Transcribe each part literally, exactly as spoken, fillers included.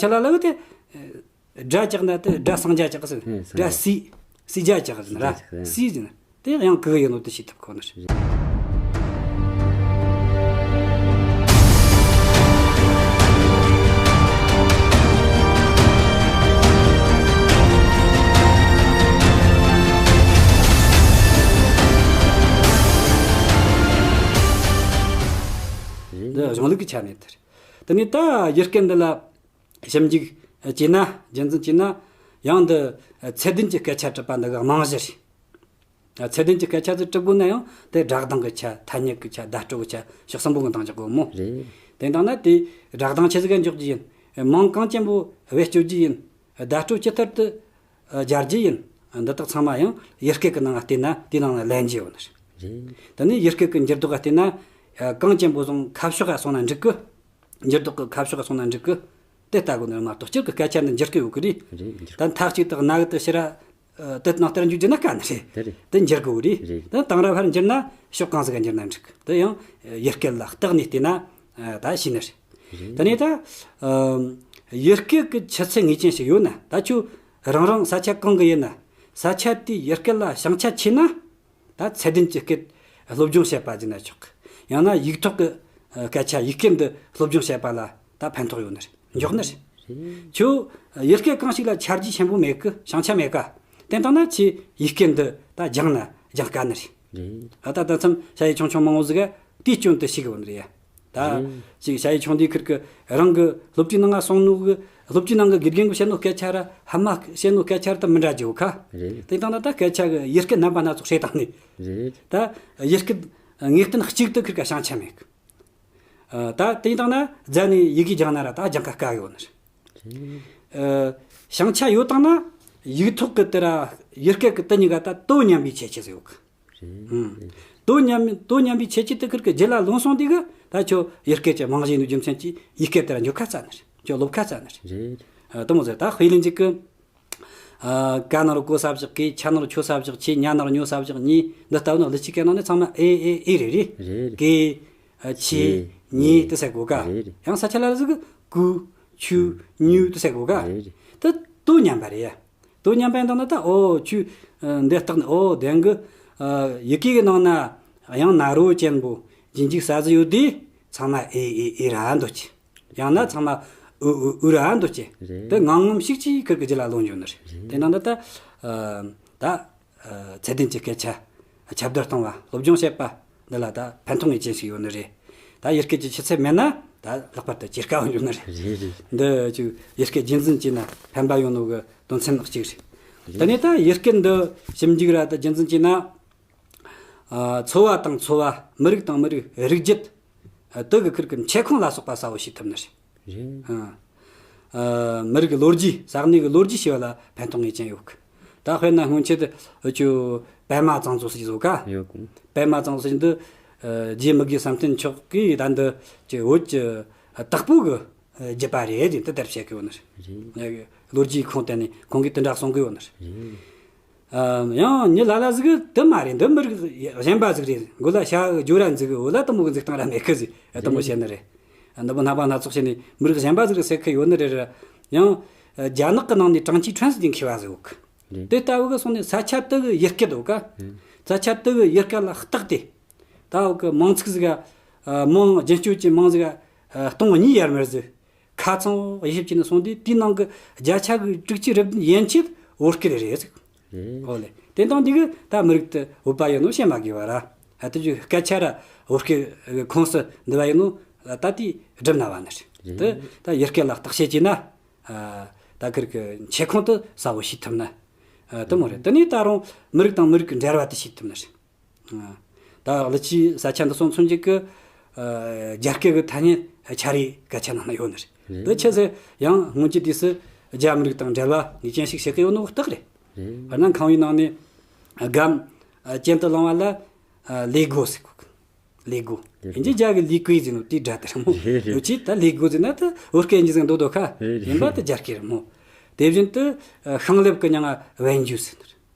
ཆ་ལ་ལ་གི་དེ། སྒྲ་བཅག་ན་དེ་སྒྲ་སངས་རྒྱས་བཅག་ཟེར། ཨེ་སངས་རྒྱས། སྒྲ་སི། སི་རྒྱ་བཅག་ཟེར་ར། སངས་རྒྱས་བཅག་ཟེར། སི་ཟེར་ན། དེ་ཡང་གི་ཡིན་ནོ་དེ་ཤེས་ཐུབ་ཁོ་ནར། རེད། འདི་གཞུང་ལུགས་ཀྱི་ཆ་ནས་དེ་རེད། དེ་ནས་ད་ཡུལ་སྐད་འདི་ལ། ཞིབ་འཇུག་བྱས་ན། རྒྱུན་འཛིན་བྱས་ན། ཡང་འདི་ཚད་ལྡན་གྱི་སྐད་ཆ་གྲུབ་པ་འདི་གི་རྨང་གཞི་རེད། ཚད་ལྡན་གྱི་སྐད་ཆ་ཚོ་གྲུབ་དགོས་ན་ཡང་དེ་སྒྲ་གདངས་ཀྱི་ཆ། ཐ་སྙད་ཀྱི་ཆ། བརྡ་སྤྲོད་ཀྱི་ཆ། ཕྱོགས་གསུམ་པོ་གི་འདང་རྒྱག་དགོས་མོ། རེད། དེ་འདང་ན་དེ་སྒྲ་གདངས་ཆི་ཟིག་ག་འཇོག་རྒྱུ་ཡིན། མིང་གང་ཅན་པོ་བེད་སྤྱོད་རྒྱུ་ཡིན། བརྡ་སྤྲོད་ཇི་ལྟར་དུ་སྦྱར་རྒྱུ་ཡིན། འདི་དག་ཚང་མ་ཡང་ཡུལ་སྐད་ཀྱི་ནང་ལ་བལྟས་ན་དེའི་ནང་ལ་ལེན་རྒྱུ་ཡོད་ནི་རེད། རེད། དེ་ནས་ཡུལ་སྐད་ཀྱི་འགྱུར་ལྡོག་ག་བལྟས་ན། གང་ཅན་པོ་བཟུང་ཁ་ཕྱོགས་ག་སོང་ན་འགྲིག་གི། འགྱུར་ལྡོག་གི་ཁ་ཕྱོགས་སོང་ན་འགྲིག་གི། དེ་ལྟ་དགོས་ནི་མ་གཏོགས་སྤྱིར་གི་སྐད་ཆ་འདི་འགྱུར་གི་ཡོད་གི་རེད། རེད། འགྱུར། ད་མཐའ་གཅིག་ཏུ་རྣ་གི་དུ་ཕྱིར་ར། དེ་ནང་ལྟར་འཇུག་རྒྱུ་ན་དཀའ་ནི་རེད། དེ་རེད། དེ་འགྱུར་གི་རེད། རེད། དེ་དང་ར་བར་འགྱུར་ན་ཕྱོགས་གང་ཟིག་ག་འགྱུར་ན་འགྲིག་གི། དེ་ཡང་ཡུལ་སྐད་ལ་བརྟགས་ནས་བལྟས་ན་ད་ཤེས་ནི་རེད། རེད། དེ་ནས་ད་ཡུལ་སྐད་ཀྱི་ཆུ་ཚད་ངེས་ཅན་ཞིག་ཡོད་ན། ད་ཁྱོད་རང་རང་ས་ཆ་གང་གི་ཡིན་ན། ས་ཆ་དེའི་ཡུལ་སྐད་ལ་བྱང་ཆ་ཆེ་ན། ད་ཚད་ལྡན་གྱི་སྐད་སློབ་སྦྱོང་བྱེད་པ་ཟེར་ན་ཆོག་གི། ཡང་ན་ཡིག་ཐོག་གི་སྐད་ཆ། ཡིག་སྐད་འདི་སློབ་སྦྱོང་བྱེད་པ་ལ་ད་ཕན་ཐོགས་ཡོད་ནི་རེད། མགྱོགས་ནི་རེད། རེད། ཁྱོད་ཡུལ་སྐད་གང་ཞིག་ལ་ཆ་རྒྱུས་ཆེན་པོ་མེད་གི། བྱང་ཆ་མེད་ག། དེ་ལྟ་ན་ཁྱོས་ཡིག་སྐད་འདི་ད་སྦྱངས་ན་སྦྱང་དཀའ་ནི་རེད། རེད། ཨ། ད་ད་མཚམས་ཞ་ཡི་ཆུང་ཆུང་མང་བོ་ཟིག་ག་དེའི་སྐྱོན་དེ་ཤེས་གི་ཡོད་ནི་རེད་ཡ། ད། རེད། ཅིག་ཞ་ཡི་ཆུང་དུས་ཁུར་གི་རང་གི་སློབ་གྲྭའི་ནང་ང་སོང་ནོ་གི། སློབ་གྲྭའི་ནང་གི་དགེ་རྒན་གི་བཤད་ནོ་སྐད་ཆ་ར། ཕ་མ་བཤད་ནོ་སྐད་ཆ་ར་ད་མི་འདྲ་རྒྱུ་ཁ། རེད། དེ་དང་ད་ད་སྐད་ཆ་གི་ཡུལ་སྐད་རྣམ་པ་སྣ་ཚོགས་བྱས་བཏང་ནས། རེད། ད་ཡུལ་སྐད་ངེས་གཏན་གཅིག་ཏུ་ཁུར་ག་བྱང་ཆ་མེད་གི། ཨ། ད་དེ་དང་ན་རྫ་ནས་ཡི་གེ་སྦྱངས་ན་ར་ད་སྦྱང་ཁ་དཀའ་གི་ཡོད་ནི་རེད། རེད། ཨ། བྱང་ཆ་ཡོད་དང་ན་ཡིག་ཐོག་གི་དེ་ར་ཡུལ་སྐད་གི་དེ་གཉིས་ཀ་ད་དོ་མཉམ་པའི་ཁྱད་ཆོས་ཟིག་ཡོད་གི། རེད། ཨང་། དོ་མཉམ་དོ་མཉམ་པའི་ཁྱད་ཆོས་དེ་ཁུར་གི་རྒྱུད་ལ་ལོན་སོང་དུས་གི། ད་ཁྱོད་ཡུལ་སྐད་ཀྱི་རྨང་གཞི་ཡིན་ནོ་རྒྱུ་མཚན་གྱིས་ཡིག་སྐད་དེ་ར་འཇོག་ཁ་སླ་ནི་རེད། ཁྱོད་སློབ་ཁ་སླ་ནི་རེད། རེད། ཨ། དེ་མོ་ཟེར། ད་དཔེ་ལེན་ཅིག་གི། ཨ། ཀ་ནང་རུ་གོ་ས་བཞག་གི། ཆ་ནང་རུ་ཆོ་ས་བཞག་གི། ཉ་ནང་རུ་ཉོ་ས་བཞག་གི། ཉི། འདི་ལྟ་བུ་ནི་ལི་ཆི་སྐད་ནང་ནས་ཚང་མ་ཨེ་ཨེ་ཨེ་རེད་རེད། རེད། ཀེ། ཨ། ཆི། ཆི། ཉི། ཉི་དེ་ཟེར་གོ་ག། རེད་རེད། ཡང་ས་ཆ་ལ་ལ་ཟིག་གི་ཀུ། ཆུ། ཉུ་དེ་ཟེར་གོ་ག། རེད་རེད། དེ་དོ་མཉམ་པ་རེད་ཡ། དོ་མཉམ་པ་ཡིན་དང་ན་ད། ཨོ་ཁྱོད། ཨ། འདི་བརྟག་ནས། ཨོ་དེང་གི། ཨ། ཡི་གེ་གི་ནང་ན་ཡང་ན་རོ་ཅན་པོ་རྗེས་འཇུག་ས་ཟིག་ཡོད་དུས་ཚང་མ་ཨེ་ཨེ་ཨེ་ར་འདོད་ཀྱི། ཡང་ན་ཚང་མ་ཨུ་ཨུ་ཨུ་ར་འདོད་ཀྱི། རེད། དེ་ངང་ངམ་ཞིག་ཅིག་ཁུར་གི་རྒྱུད་ལ་ལོན་ཡོད་ནི་རེད། རེད། དེ་ནང་ད་ད། ཨ། ད། ཨ། ཚད་ལྡན་གྱི་སྐད་ཆ་ཁྱབ་བརྡལ་གཏོང་བ། སློབ་སྦྱོང་བྱེད་པ་འདི་ལ་ད་ཕན་ཐོགས་ངེས་ཅན་ཞིག་ཡོད་ནི་རེད། ད་ཡུལ་སྐད་ཀྱི་ཆུ་ཚད་མེད་ན་ད་ལྷག་པར་དུ་ཇེ་དཀའ་བ་འགྱུར་ནི་རེད། རེད་རེད། འདི་ཅིག་ཡུལ་སྐད་རྒྱུན་འཛིན་བྱས་ན་ཕན་པ་ཡོད་ནོ་གི་དོན་ཚན་གཅིག་རེད། རེད། དེ་ནས་ད་ཡུལ་སྐད་འདི་ཞིབ་འཇུག་ར་ད་རྒྱུན་འཛིན་བྱས་ན། ཨ། ཚོ་བ་དང་ཚོ་བ། མི་རིགས་དང་མི་རིགས། རིགས་རྒྱུད། ཨ། དེ་གི་ཁུར་གི་མཆེད་ཁུངས་ལ་སོགས་པ་གསལ་བོ་ཤེས་ཐུབ་ནི་རེད། རེད། ཨ། ཨ། མི་རིགས་ཀྱི་ལོ་རྒྱུས། ས་གནས་ཀྱི་ལོ་རྒྱུས་ཤེས་པ་ལ་ཕན་ཐོགས་ངེས་ཅན་ཡོད་གི། ད་དཔེར་ན་སྔོན་ཆད་དུ་འུ་ཆོ་པད་མ་གཙང་བཙོ་ཟེར་གྱི་ཡོད་ག། ཡོད་གི། པད་མ་གཙང་བཙོ་ཟེར་འདི། ཨ། རྗེ་མི་དགེ་བསམ་གཏན་མཆོག་གིས་ད་འདི་ཀྱི་བོད་ཀྱི་དྭགས་པོ་གི་ཨ། རྒྱུད་པ་རེད་ཟེར་དེ་ལྟར་བཤད་གི་ཡོད་ནི་རེད། རེད། ལོ་རྒྱུས་ཁུངས་བསྟན་ནས་ཁོང་གིས་དེ་འདྲ་གསུང་གི་ཡོད་ནི་རེད། རེད། ཨ། ཡང་མྱི་ལ་ལ་ཟིག་གིས་དེ་མ་རེད། འདི་མི་རིགས་གཞན་པ་ཟིག་རེད། མགོ་ལ་ཤ་གི་རྒྱུ་ར་འཛུགས་གི། འོ་ལ་དེ་མོ་གི་འཛུགས་སྟངས་ར་མེད་གི་ཟེར། ཨ། དེ་མོ་བཤད་ནི་རེད། ཨ། འདི་མོ་རྣམ་པ་སྣ་ཚོགས་བཤད་ནས་མི་རིགས་གཞན་པ་ཟིག་རེད་ཟེར་གི་ཡོད་ནི་རེད་ར། ཡང་རྒྱ་ནག་གི་ནང་ནས་ཀྲང་ཅི་ཁྲོན་ཟེར་གྱི་མཁས་པ་ཟིག་ཡོད་གི། རེད། དེ་ལྟ་བུ་གི་སོང་ནས་ས་ཆ་དེ་གི་ཡུལ་སྐད་འདུག་ག། ཨ། ས་ཆ་དེ་གི་ཡུལ་སྐད་ལ་བརྟགས་ཏེ། ད་འུ་གི་མིང་ཚིག་ཟིག་ག། ཨ། མིང་རྒྱུན་སྤྱོད་ཀྱི་མིང་ཟིག་ག། ཨ། སྟོང་གཉིས་ཡར་མར་ཟིག་ཁ་ཚང་དབྱེ་ཞིབ་བྱས་ནས་སོང་དུས་དེའི་ནང་གི་བརྒྱ་ཆ་གི་དྲུག་ཅུ་རེ་བདུན་ཡན་ཆད་བོད་སྐད་རེད་ཟིག། རེད། ཨོ་ལེ། དེ་དང་དེ་གི་ད་མི་རིགས་དེ་བོད་པ་ཡིན་ནོ་བཤད་མ་དགོས་པ་ར། ཨ། དེ་ཚོའི་སྐད་ཆ་ར་བོད་སྐད་གི་ཁོངས་སུ་འདུ་བ་ཡིན་ནོ་ད་དེ་སྒྲུབ་ན་བ་ནི་རེད། རེད། དེ་ད་ཡུལ་སྐད་ལ་བརྟག་དཔྱད་བྱས་ན། ཨ། ད་ཁུར་གི་མཆེད་ཁུངས་དེ་གསལ་བོ་ཤེས་ཐུབ་ན། ཨ། དེ་མོ་རེད། དེ་ནས་ད་རུང་མི་རིགས་དང་མི་རིགས་ཀྱི་འབྲེལ་བ་དེ་ཤེས་ཐུབ་ན་རེད། ཨ། ད་ལི་ཆིའི་ས་ཆ་འདི་སོང་ཚུན་ཅིག་གི། ཨ། རྒྱ་སྐད་ཀྱི་ཐ་སྙད་ཆ་རེ་སྐད་ཆ་ནང་ན་ཡོད་ནི་རེད། རེད། དེ་ཆི་ཟེར་ཡང་སྔོན་གྱི་དུས་སུ་རྒྱ་མི་རིགས་དང་འབྲེལ་བ་ངེས་ཅན་ཞིག་བྱེད་ཀྱི་ཡོད་ནོ་རྟགས་རེད། རེད། དཔེར་ན་ཁང་བའི་ནང་ནས་སྒམ། ཨ། གྱེན་དུ་བླངས་པ་ལ། ཨ། ལས་སྒོ་ཟེར་གོ། ལས་སྒོ། ལས་སྒོ། ཡིན་གྱི་རྒྱ་གི་ལི་ཀུའེ་ཟེར་ནོ་དེའི་སྒྲ་དེ་རེད་མོ། རེད་རེད། ཡོད་ཅི་ད་ལས་སྒོ་ཟེར་ན་ད་བོད་སྐད་ཡིན་གྱི་ཟེར་འདོད་འདོད་ཁ། རེད་རེད། ཡིན་པ་ད་རྒྱ་སྐད་རེད་མོ། དེ་བཞིན་དུ་ཤིང་ལེབ་ཀྱི་མྱིང་ང་བན་རྒྱུ་ཟེར་ནི་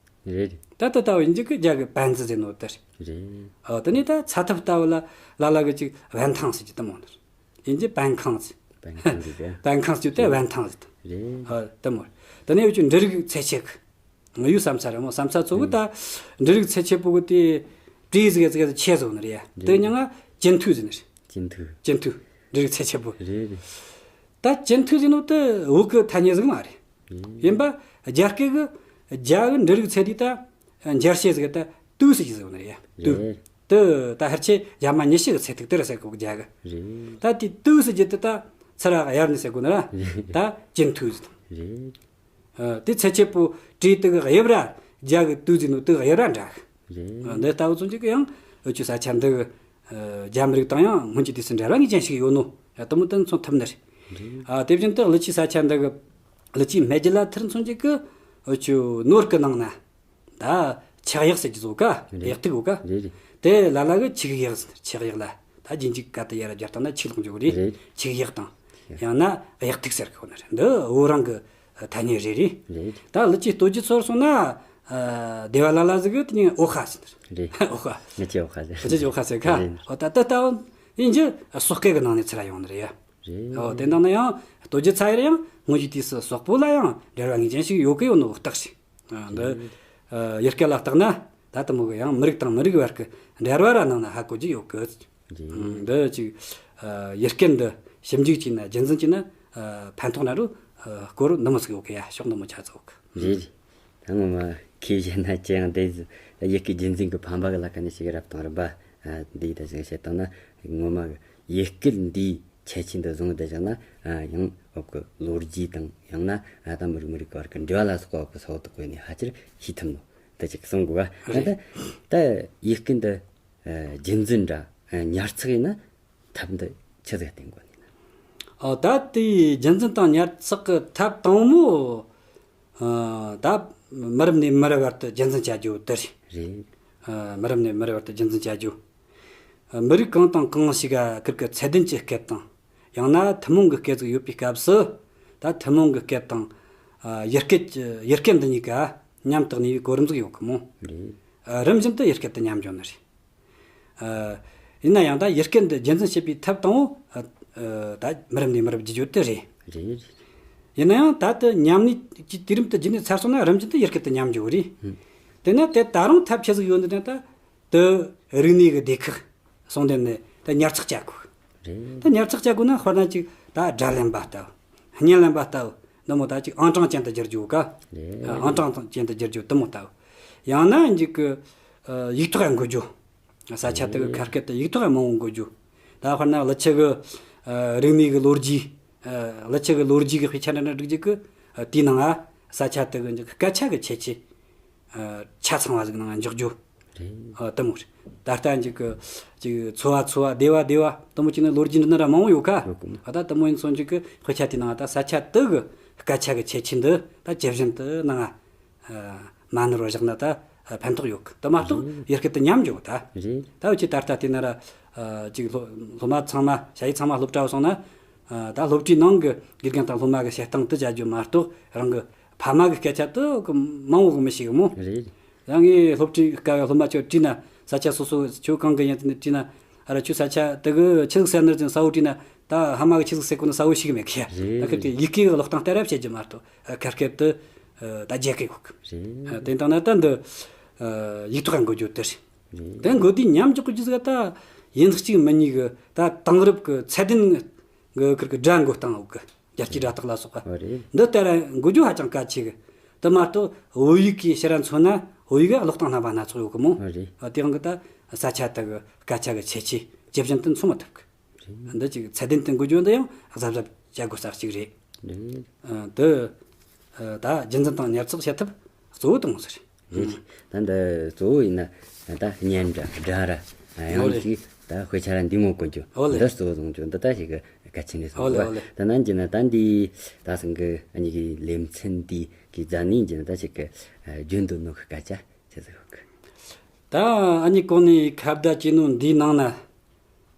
རེད། རེད་རེད། ད་ད་ལྟ་བུ་ཡིན་གྱི་གི་རྒྱ་གི་བན་ཙི་ཟེར་ནོ་དེ་རེད། རེད། ཨོ་དེ་ནས་ད་ཚ་ཐབ་ལྟ་བུ་ལ་ལ་ལ་གི་ཅིག་བན་ཐང་ཟེར་གྱི་དེ་མོ་ནི་རེད། ཡིན་གྱི་བན་ཁང་ཟེར། པན་ཁང་ཟིག་དེ། པན་ཁང་ཟིག་དེ་བན་ཐང་ཟིག་དང་། རེད། ཨ་དེ་མོ། དེ་ནས་ཡོད་ཀྱི་འབྲུ་རིགས་ཚད་ཆེ་གི། ང་ཡོད་བསམ་ཚར་རེད་མོ། བསམ་ཚར་ཚོ་གི་ད་འབྲུ་རིགས་ཚད་ཆེ་པོ་གི་དེ་བྲིས་ཟིག་ཟིག་ཆེ་ཟིག་ནི་རེད་ཡ། དེ་མྱིང་ང་ཅན་ཐུ་ཟེར་ནི་རེད། ཅན་ཐུ། ཅན་ཐུ། འབྲུ་རིགས་ཚད་ཆེ་པོ། རེད་རེད། ད་ཅན་ཐུ་ཟེར་ནོ་དེ་བོད་གི་ཐ་སྙད་ཟིག་མ་རེད། ཡིན་པ་རྒྱ་སྐད་གི་རྒྱ་གི་འབྲུ་རིགས་ཚད་དེ་ད་འབྱར་བྱེད་ཟིག་ད་ཏུའུ་ཟེར་གྱི་ཟིག་ནི་རེད་ཡ། ཏུའུ། རེད། དེ་ད་ཕལ་ཆེར་རྒྱ་མ་ཉི་ཤུ་གི་ཚད་ཐིག་དེ་ར་ཟེར་གོ་རྒྱ་གི། རེད། ད་དེ་ཏུའུ་ཟེར་གྱི་དེ་ད་ཚུར་ར་གཡར་ནས་ཟེར་གོ་ནི་ར། རེད། ད་ཅན་ཐུ་ཟེར་དང་། རེད། ཨ། དེ་ཚད་ཆེ་པོ་བྲིས་དེ་གི་དབྱིབས་ར་རྒྱ་གི་ཏུའུ་ཟེར་ནོ་དེ་གི་དབྱིབས་ར་འདྲ་གི། རེད། ཨ། འདི་ལྟ་བུ་ཚོ་ཅིག་གི་ཡང་འུ་ཆོའི་ས་ཆ་འདི་གི་ཨ། རྒྱ་མི་རིགས་དང་ཡང་སྔོན་གྱི་དུས་སུ་འབྲེལ་བ་ངེས་ཅན་ཞིག་ཡོད་ནོ་ཡ་དེ་མོ་དེ་མཚོན་ཐུབ་ནི་རེད། རེད། ཨ། དེ་བཞིན་དུ་ཀླུ་ཆུའི་ས་ཆ་འདི་གི་ཀླུ་ཆུའི་སྨད་རྒྱུད་ལ་ཐེར་མཚོན་ཅིག་གི་འུ་ཆོའི་ནོར་གི་ནང་ན། ད་ཆག་ཡག་ཟེར་གྱི་ཟོ་ཀ། རེད། ཡག་ཐིག་ཡོད་ཀ། རེད་རེད། དེ་ལ་ལ་གི་ཆིག་ཡག་ཟེར། ཆག་ཡག་ལ་ད་རྗེས་འཇུག་ག་དེ་ཡར་རྒྱབ་བཏང་ན་ཆིག་ལོག་འཇོག་རེད། རེད། ཆིག་ཡག་དང་། ཡང་ན་ཡག་ཐིག་ཟེར་གི་ནི་རེད། འདི་བོད་རང་གི་ཐ་སྙད་རེད་རེད། རེད། ད་ཀླུ་ཆུའི་སྟོད་རྒྱུད་ཚོར་སོང་ན། ཨ། སྡེ་བ་ལ་ལ་ཟིག་གི་དེ་ནི་འོ་ཁ་ཟེར། རེད། འོ་ཁ། ཀླུ་ཆུའི་འོ་ཁ་ཟེར། ཀླུ་ཆུའི་འོ་ཁ་ཟེར་ཀ། རེད། འོ་ད་ད་ལྟ་འོ་ཡིན་གྱི་སོག་སྐད་གི་ནང་ནས་ཚུར་ཡོང་ནི་རེད་ཡ། རེད། འོ་དེ་འདང་ན་ཡང་སྟོད་རྒྱུད་ཚ་ཡར་ཡང་སྔོན་གྱི་དུས་སུ་སོག་པོ་ལ་ཡང་འབྲེལ་བ་ངེས་ཅན་ཞིག་ཡོད་གི་ཡོད་ནོ་རྟགས་ཤིག། ཨ། འདི། ཨ། ཡུལ་སྐད་ལ་བརྟགས་ན་ད་དེ་མོ་གི་ཡང་མི་རིགས་དང་མི་རིགས་བར་གི་འབྲེལ་བ་ར་ནང་ན་ཧ་གོ་རྒྱུ་ཡོད་གི། རེད། འདི་ཅིག། ཨ། ཡུལ་སྐད་འདི་ཞིབ་འཇུག་བྱས་ན་རྒྱུན་འཛིན་བྱས་ན། ཨ། ཕན་ཐོགས་ན་རུ། ཨ། སྐོར་འདི་མོ་ཟིག་ཡོད་གི་ཡ། ཕྱོགས་འདི་མོ་ཆ་ཚང་ཡོད་གི། རེད་རེད། ད་ངོ་མ་ཁས་བཤད་ན་ཅི་ཡང་འདི་ཡུལ་སྐད་རྒྱུན་འཛིན་གི་ཕན་པ་གི་ལ་ཁ་ནས་ཞིག་རབ་དང་རིམ་པ་འདི་ད་ཅིག་བཤད་བཏང་ན། ངོ་མ་ཡུལ་སྐད་འདིའི་ཁྱད་ཆོས་འདི་བཟུང་བསྡད་བཞག་ན། ཨ། ཡང་འོག་གི་ལོ་རྒྱུས་དང་ཡང་ན། ཨ། ད་མི་རིགས་མི་རིགས་བར་གྱི་འབྲེལ་བ་ལ་སོགས་པ་འོག་གི་ས་འོག་ཏུ་བཀོད་ནས་ཕལ་ཆེར་ཤེས་ཐུབ་ནོ། ད་ཅིག་གསུང་དགོས་པ། རེད། ད་ད་ཡུལ་སྐད་འདི་རྒྱུན་འཛིན་འདྲ་ཉར་ཚགས་ཡིན་ན་ཐབས་འདི་ཆི་ཟིག་བསྟེན་དགོས་ནི་ན། ཨོ། ད་དེའི་རྒྱུན་འཛིན་དང་ཉར་ཚགས་ཀྱི་ཐབས་དང་པོ། ཨ། ད་མི་རབས་ནས་མི་རབས་བར་དུ་རྒྱུན་འཛིན་བྱ་རྒྱུ་དེ་རེད། རེད། ཨ། མི་རབས་ནས་མི་རབས་བར་དུ་རྒྱུན་འཛིན་བྱ་རྒྱུ། ཨ། མི་རིགས་གང་དང་གང་ཞིག་ག་ཁིར་གི་ཚད་ལྡན་གྱི་སྐད་དང་། ཡང་ན་ཐུན་མོང་གི་སྐད་ཅིག་ཡོད་པའི་སྐབས་སུ། ད་ཐུན་མོང་གི་སྐད་དང་། ཨ། ཡུལ་སྐད་ཀྱི་ཡུལ་སྐད་འདི་གཉིས་ཀ་མཉམ་དུ་གནས་པའི་གོ་རིམ་ཟིག་ཡོད་གི་མོ། རེད། ཨ། རིམ་བཞིན་དུ་ཡུལ་སྐད་དུ་ཉམས་འགྱོ་ནི་རེད། ཨ། ཡིན་ན་ཡང་ད་ཡུལ་སྐད་འདི་རྒྱུན་འཛིན་བྱེད་པའི་ཐབས་དང་པོ། ཨ། ཨ། ད་མི་རབས་ནས་མི་རབས་བརྒྱུད་རྒྱུ་དེ་རེད། རེད། ཡིན་ན་ཡང་ད་དེ་ཉམས་ནས་ཀྱི་དུས་རིམ་དུ་བརྒྱུད་ནས་ཚར་སོང་ན་རིམ་བཞིན་དུ་ཡུལ་སྐད་དུ་ཉམས་འགྱོ་གི་རེད། ཧུམ། དེ་ན་དེ་ད་རུང་ཐབས་ཆི་ཟིག་ཡོད་འདི་ན་ད་དེ་རིག་གནས་ཀྱི་སྡེ་ཁག་སོང་དེ་ནས་ད་ཉར་ཚགས་བྱ་དགོས། རེད། ད་ཉར་ཚགས་བྱ་དགོས་ན་དཔེར་ན་ཅིག་ད་སྒྲ་ལེན་པ་ལྟ་བུ། བརྙན་ལེན་པ་ལྟ་བུ། འདི་མོ་ད་ཅིག་ཨང་གྲངས་ཅན་དུ་བསྒྱུར་རྒྱུ་ཀ། རེད། ཨང་གྲངས་ཅན་དུ་བསྒྱུར་རྒྱུ་དེ་མོ་ལྟ་བུ། ཡང་ན་འཇིག་གི། ཨ། ཡིག་ཐོག་ལ་འགོད་རྒྱུ། ས་ཆ་དེ་གི་ཁ་སྐད་དེ་ཡིག་ཐོག་ལ་མང་བོ་འགོད་རྒྱུ། ད་དཔེར་ན་ཀླུ་ཆུ་གི། ཨ། རིག་གནས་གི་ལོ་རྒྱུས། ཨ། ཀླུ་ཆུ་གི་ལོ་རྒྱུས་གི་དཔེ་ཆ་འདྲ་འདྲ་སྒྲིག་རྒྱུ་གི། ཨ། དེའི་ནང་ང་ས་ཆ་དེ་གི་འཇིག་གི་སྐད་ཆ་གི་ཁྱད་ཆོས། ཨ། ཆ་ཚང་བ་ཟིག་ནང་འཇོག་རྒྱུ། རེད། ཨ། དེ་མོ་རེད། ད་ལྟ་འཇིག་གི་ཅིག་འཚོ་བ་འཚོ་བ་སྡེ་བ་སྡེ་བ་དེ་མོ་ཅིག་ནི་ལོ་རྒྱུས་འདྲ་ན་ར་མང་བོ་ཡོད་ཀ། ཡོད་གི་མོ། ཨ། ད་དེ་མོ་ཡིན་སོང་འཇིག་གི་དཔེ་ཆ་དེའི་ནང་ད་ས་ཆ་དེ་གི་སྐད་ཆ་གི་ཁྱད་ཆོས་འདི་ད་ཇེ་བཞིན་དུ་ནང་ང་། ཨ། མ་ནོར་བ་བཞག་ན་ད་ཕན་ཐོགས་ཡོད་གི། དེ་མ་གཏོགས། རེད། ཡུལ་སྐད་དུ་ཉམས་འགྱོ་ད། རེད། ད་འུ་ཆོས་ད་ལྟ་བལྟས་ན་ར། ཨ། ཅིག་སློབ་སློབ་མ་ཚང་མ་ཞ་ཡི་ཚང་མ་སློབ་གྲྭ་བ་སོང་ན། ཨ། ད་སློབ་གྲྭའི་ནང་གི་དགེ་རྒན་དང་སློབ་མ་གི་བཤད་སྟངས་དེ་བྱ་རྒྱུ་མ་གཏོགས་རང་གི་ཕ་མ་གི་སྐད་ཆ་དེ་གི་མང་བོ་གི་མི་ཤེས་གི་མོ། རེད། ཡང་ངས་སློབ་གྲྭའི་སྐབས་སློབ་མ་ཚོ་དྲིས་ན། ས་ཆ་སོ་སོ་ཁྱོད་གང་གི་ཡིན་ཟེར་ནས་དྲིས་ན། ཨ་ར་ཁྱོད་ས་ཆ་དེ་གི་ཆི་ཟིག་ཟེར་ནི་ཟེར་ས་བོ་དྲིས་ན། ད་ཕ་མ་གི་ཆི་ཟིག་ཟེར་གོ་ནི་ས་བོ་ཤེས་གི་མེད་གི་ཡ། རེད། ད་གི་དེ་ཡི་གེ་གི་ཀློག་སྟངས་ལྟར་ར་བཤད་རྒྱུ་མ་གཏོགས། ཨ། ཁ་སྐད་དེ། ཨ། ད་རྒྱལ་ཁའི་འོག་གི། རེད། ཨ། དེ་དང་ན་ད་འདི། ཨ། ཡིག་ཐོག་འགོད་རྒྱུ་དེ་རེད། རེད། དེ་འགོད་དུས་ཉམས་འཇོག་གི་རྒྱུ་ཟིག་ད་ཡིན་གཅིག་མིན་གཉིས་གི་ད་དེང་རབས་གི་ཚད་ལྡན་གི་ཁིར་གི་སྒྲ་འགོད་སྟངས་འོག་གི། རྒྱལ་སྤྱིའི་སྒྲ་རྟགས་ལ་སོགས་པ། ཨོ་རེད། འདི་ལྟར་འགོད་རྒྱུ་ཧ་ཅང་གལ་ཆེ་གི། དེ་མ་གཏོགས་བོད་ཡིག་གི་ཕྱིར་མཚོན་ན་བོད་ཡིག་གི་ཀློག་སྟངས་རྣམ་པ་སྣ་ཚོགས་ཡོད་གི་མོ། ཨོ་རེད། ཨ། དེ་ཡང་གི་ད་ས་ཆ་དེ་གི་སྐད་ཆ་གི་ཁྱད་ཆོས་ཇེ་བཞིན་དུ་འཚོ་མི་ཐུབ་གི། རེད། འདི་ཅིག་ཚད་ལྡན་དུ་འགོད་རྒྱུ་འདི་ཡང་གཟབ་གཟབ་བྱ་དགོས་ས་གཅིག་རེད། རེད། ཨ། དེ། ཨ། ད་རྒྱུན་འཛིན་དང་ཉར་ཚགས་བྱེད་ཐབས་གཙོ་བོ་དེ་མོ་ཟིག་རེད། རེད། ད་འདི་གཙོ་བོ་ཡིན་ན་ད་བརྙན་འདྲ་སྒྲ་ར། ཡང་ཨོ་ལེ། ཅིག་ད་དཔེ་ཆ་ར་འདི་མོ་བཀོད་རྒྱུ། ཨོ་ལེ། འདི་གཙོ་བོ་བཟུང་རྒྱུ་འདི་ད་ཞིག་གལ་ཆེན་རེད་བསམ་ཨོ་ལེ། གི་ཨོ་ལེ། ད་ནང་གི་ན་ད་འདི་ད་སང་གི་ཨ་ནི་གི་ལེ་ཚན་འདི་གི་རྫ་ནི་གི་ན་ད་ཞིག་གི་རྒྱུན་དུ་ནོ་གི་སྐད་ཆ་ཆི་ཟིག་ཡོད་གི། ད་ཨ་ནི་གོང་ནས་ཁ་བརྡ་བྱས་ནོ་འདིའི་ནང་ན།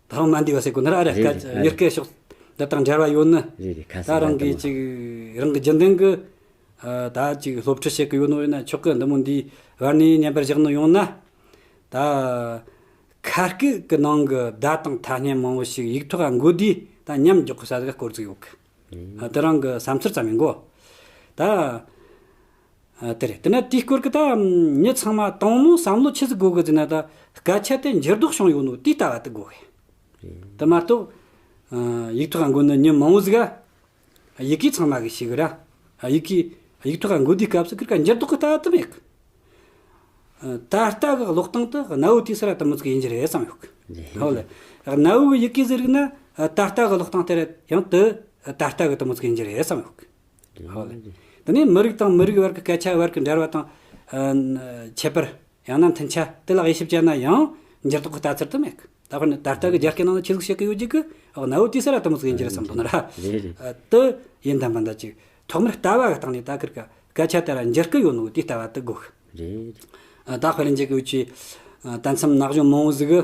ད་རུང་མ་འདི་བ་ཟེར་གོ་ནི་ར། ཨ་ར། རེད་རེད། ཡུལ་སྐད་ཕྱོགས་འདི་དང་འབྲེལ་བ་ཡོད་ནི། རེད་རེད། ཁ་ད་སང་རང་གི་ད་ཅིག་རང་གི་རྒྱུན་ལྡན་གི། ཨ། ད་ཅིག་སློབ་ཁྲིད་བྱེད་གི་ཡོད་ནོ་ཡིན་ན་ཆོག་གི། འདི་མོ་འདི་བར་ནས་ཉན་པར་བཞག་ནོ་ཡོང་ན། ད་ཁ་སྐད་གི་ནང་གི་བརྡ་དང་ཐ་སྙད་མང་བོ་ཞིག་ཡིག་ཐོག་འགོད་དུས་ ད་མཉམ་འཇོག་གི་ས་ཟིག་ག་སྐོར་ཟིག་ཡོད་གི། ཨ། དེ་རང་གི་བསམ་ཚུལ་ཙམ་ཡིན་གོ། ད། ཨ། དེ་རེད། དེ་ན་དེའི་སྐོར་གི་ད་མྱི་ཚང་མ་དང་མོ་བསམ་བློ་ཆི་ཟིག་དགོས་གི་ཟེར་ན། ད་སྐད་ཆ་དེ་འགྱུར་ལྡོག་བྱུང་ཡོད་ནོ་དེའི་ལྟ་བ་དེ་དགོས་གི། དེ་མ་གཏོགས། ཨ། ཡིག་ཐོག་ག་འགོད་ནི་མྱི་མང་བོ་ཟིག་ག་ཡི་གེ་ཚང་མ་གི་ཤེས་གི་ར། ཡི་གེ། ཡིག་ཐོག་ག་འགོད་དུས་སྐབས་སུ་ཁིར་ཀ་འགྱུར་ལྡོག་གི་ལྟ་བ་དེ་མེད་གི། ཨ། ད་ལྟ་གི་ཀློག་སྟངས་དེ་གནའ་བོའི་དུས་སུ་ར་དེ་མོ་ཟིག་ཡིན་རྒྱུ་རེད་བསམ་ཡོད་གི། ཧོ་ལེ། གནའ་བོའི་ཡི་གེ་ཟིག་རིག་ན། ཨ། ད་ལྟ་གི་ཀློག་སྟངས་དེ་ར་ཡང་དེ་ད་ལྟ་གི་དེ་མོ་ཟིག་ཡིན་རྒྱུ་རེད་བསམ་ཡོད་གི། ཧོ་ལེ། དེ་ནས་མི་རིགས་དང་མི་རིགས་བར་གྱི་སྐད་ཆ་བར་གྱི་འབྲེལ་བ་དང་། ཨ། ཁྱད་པར། ཡང་ན་མཐུན་ཆ་དེ་ལ་དབྱེ་ཞིབ་བྱས་ན་ཡང་འགྱུར་ལྡོག་གི་ལྟ་ཚུལ་དེ་མེད་གི། ད་དཔེར་ན་ད་ལྟ་གི་རྒྱ་སྐད་ནང་ལ་ཆི་ཟིག་བཤད་གི་ཡོད་རྒྱུ་གི། འོ། གནའ་བོའི་དུས་སུ་ར་དེ་མོ་ཟིག་ཡིན་རྒྱུ་རེད་བསམ་འདུག་ན་ར། རེད་རེད། ཨ། དེ་ཡིན་དམ་པ་འདྲ་ཅིག་ཐོག་མར་ལྟ་བ་གི་སྟེང་ནས་ད་ཁིར་ཀ་སྐད་ཆ་དེ་ར་འགྱུར་གི་ཡོད་ནོ་དེའི་ལྟ་བ་དེ་དགོས་གི། རེད། ཨ། ད་དཔེར་ན་འཇིག་གི་འུ་ཆོས། ཨ། ད་མཚམས་ན་གཞོན་མང་བོ་ཟིག་གི་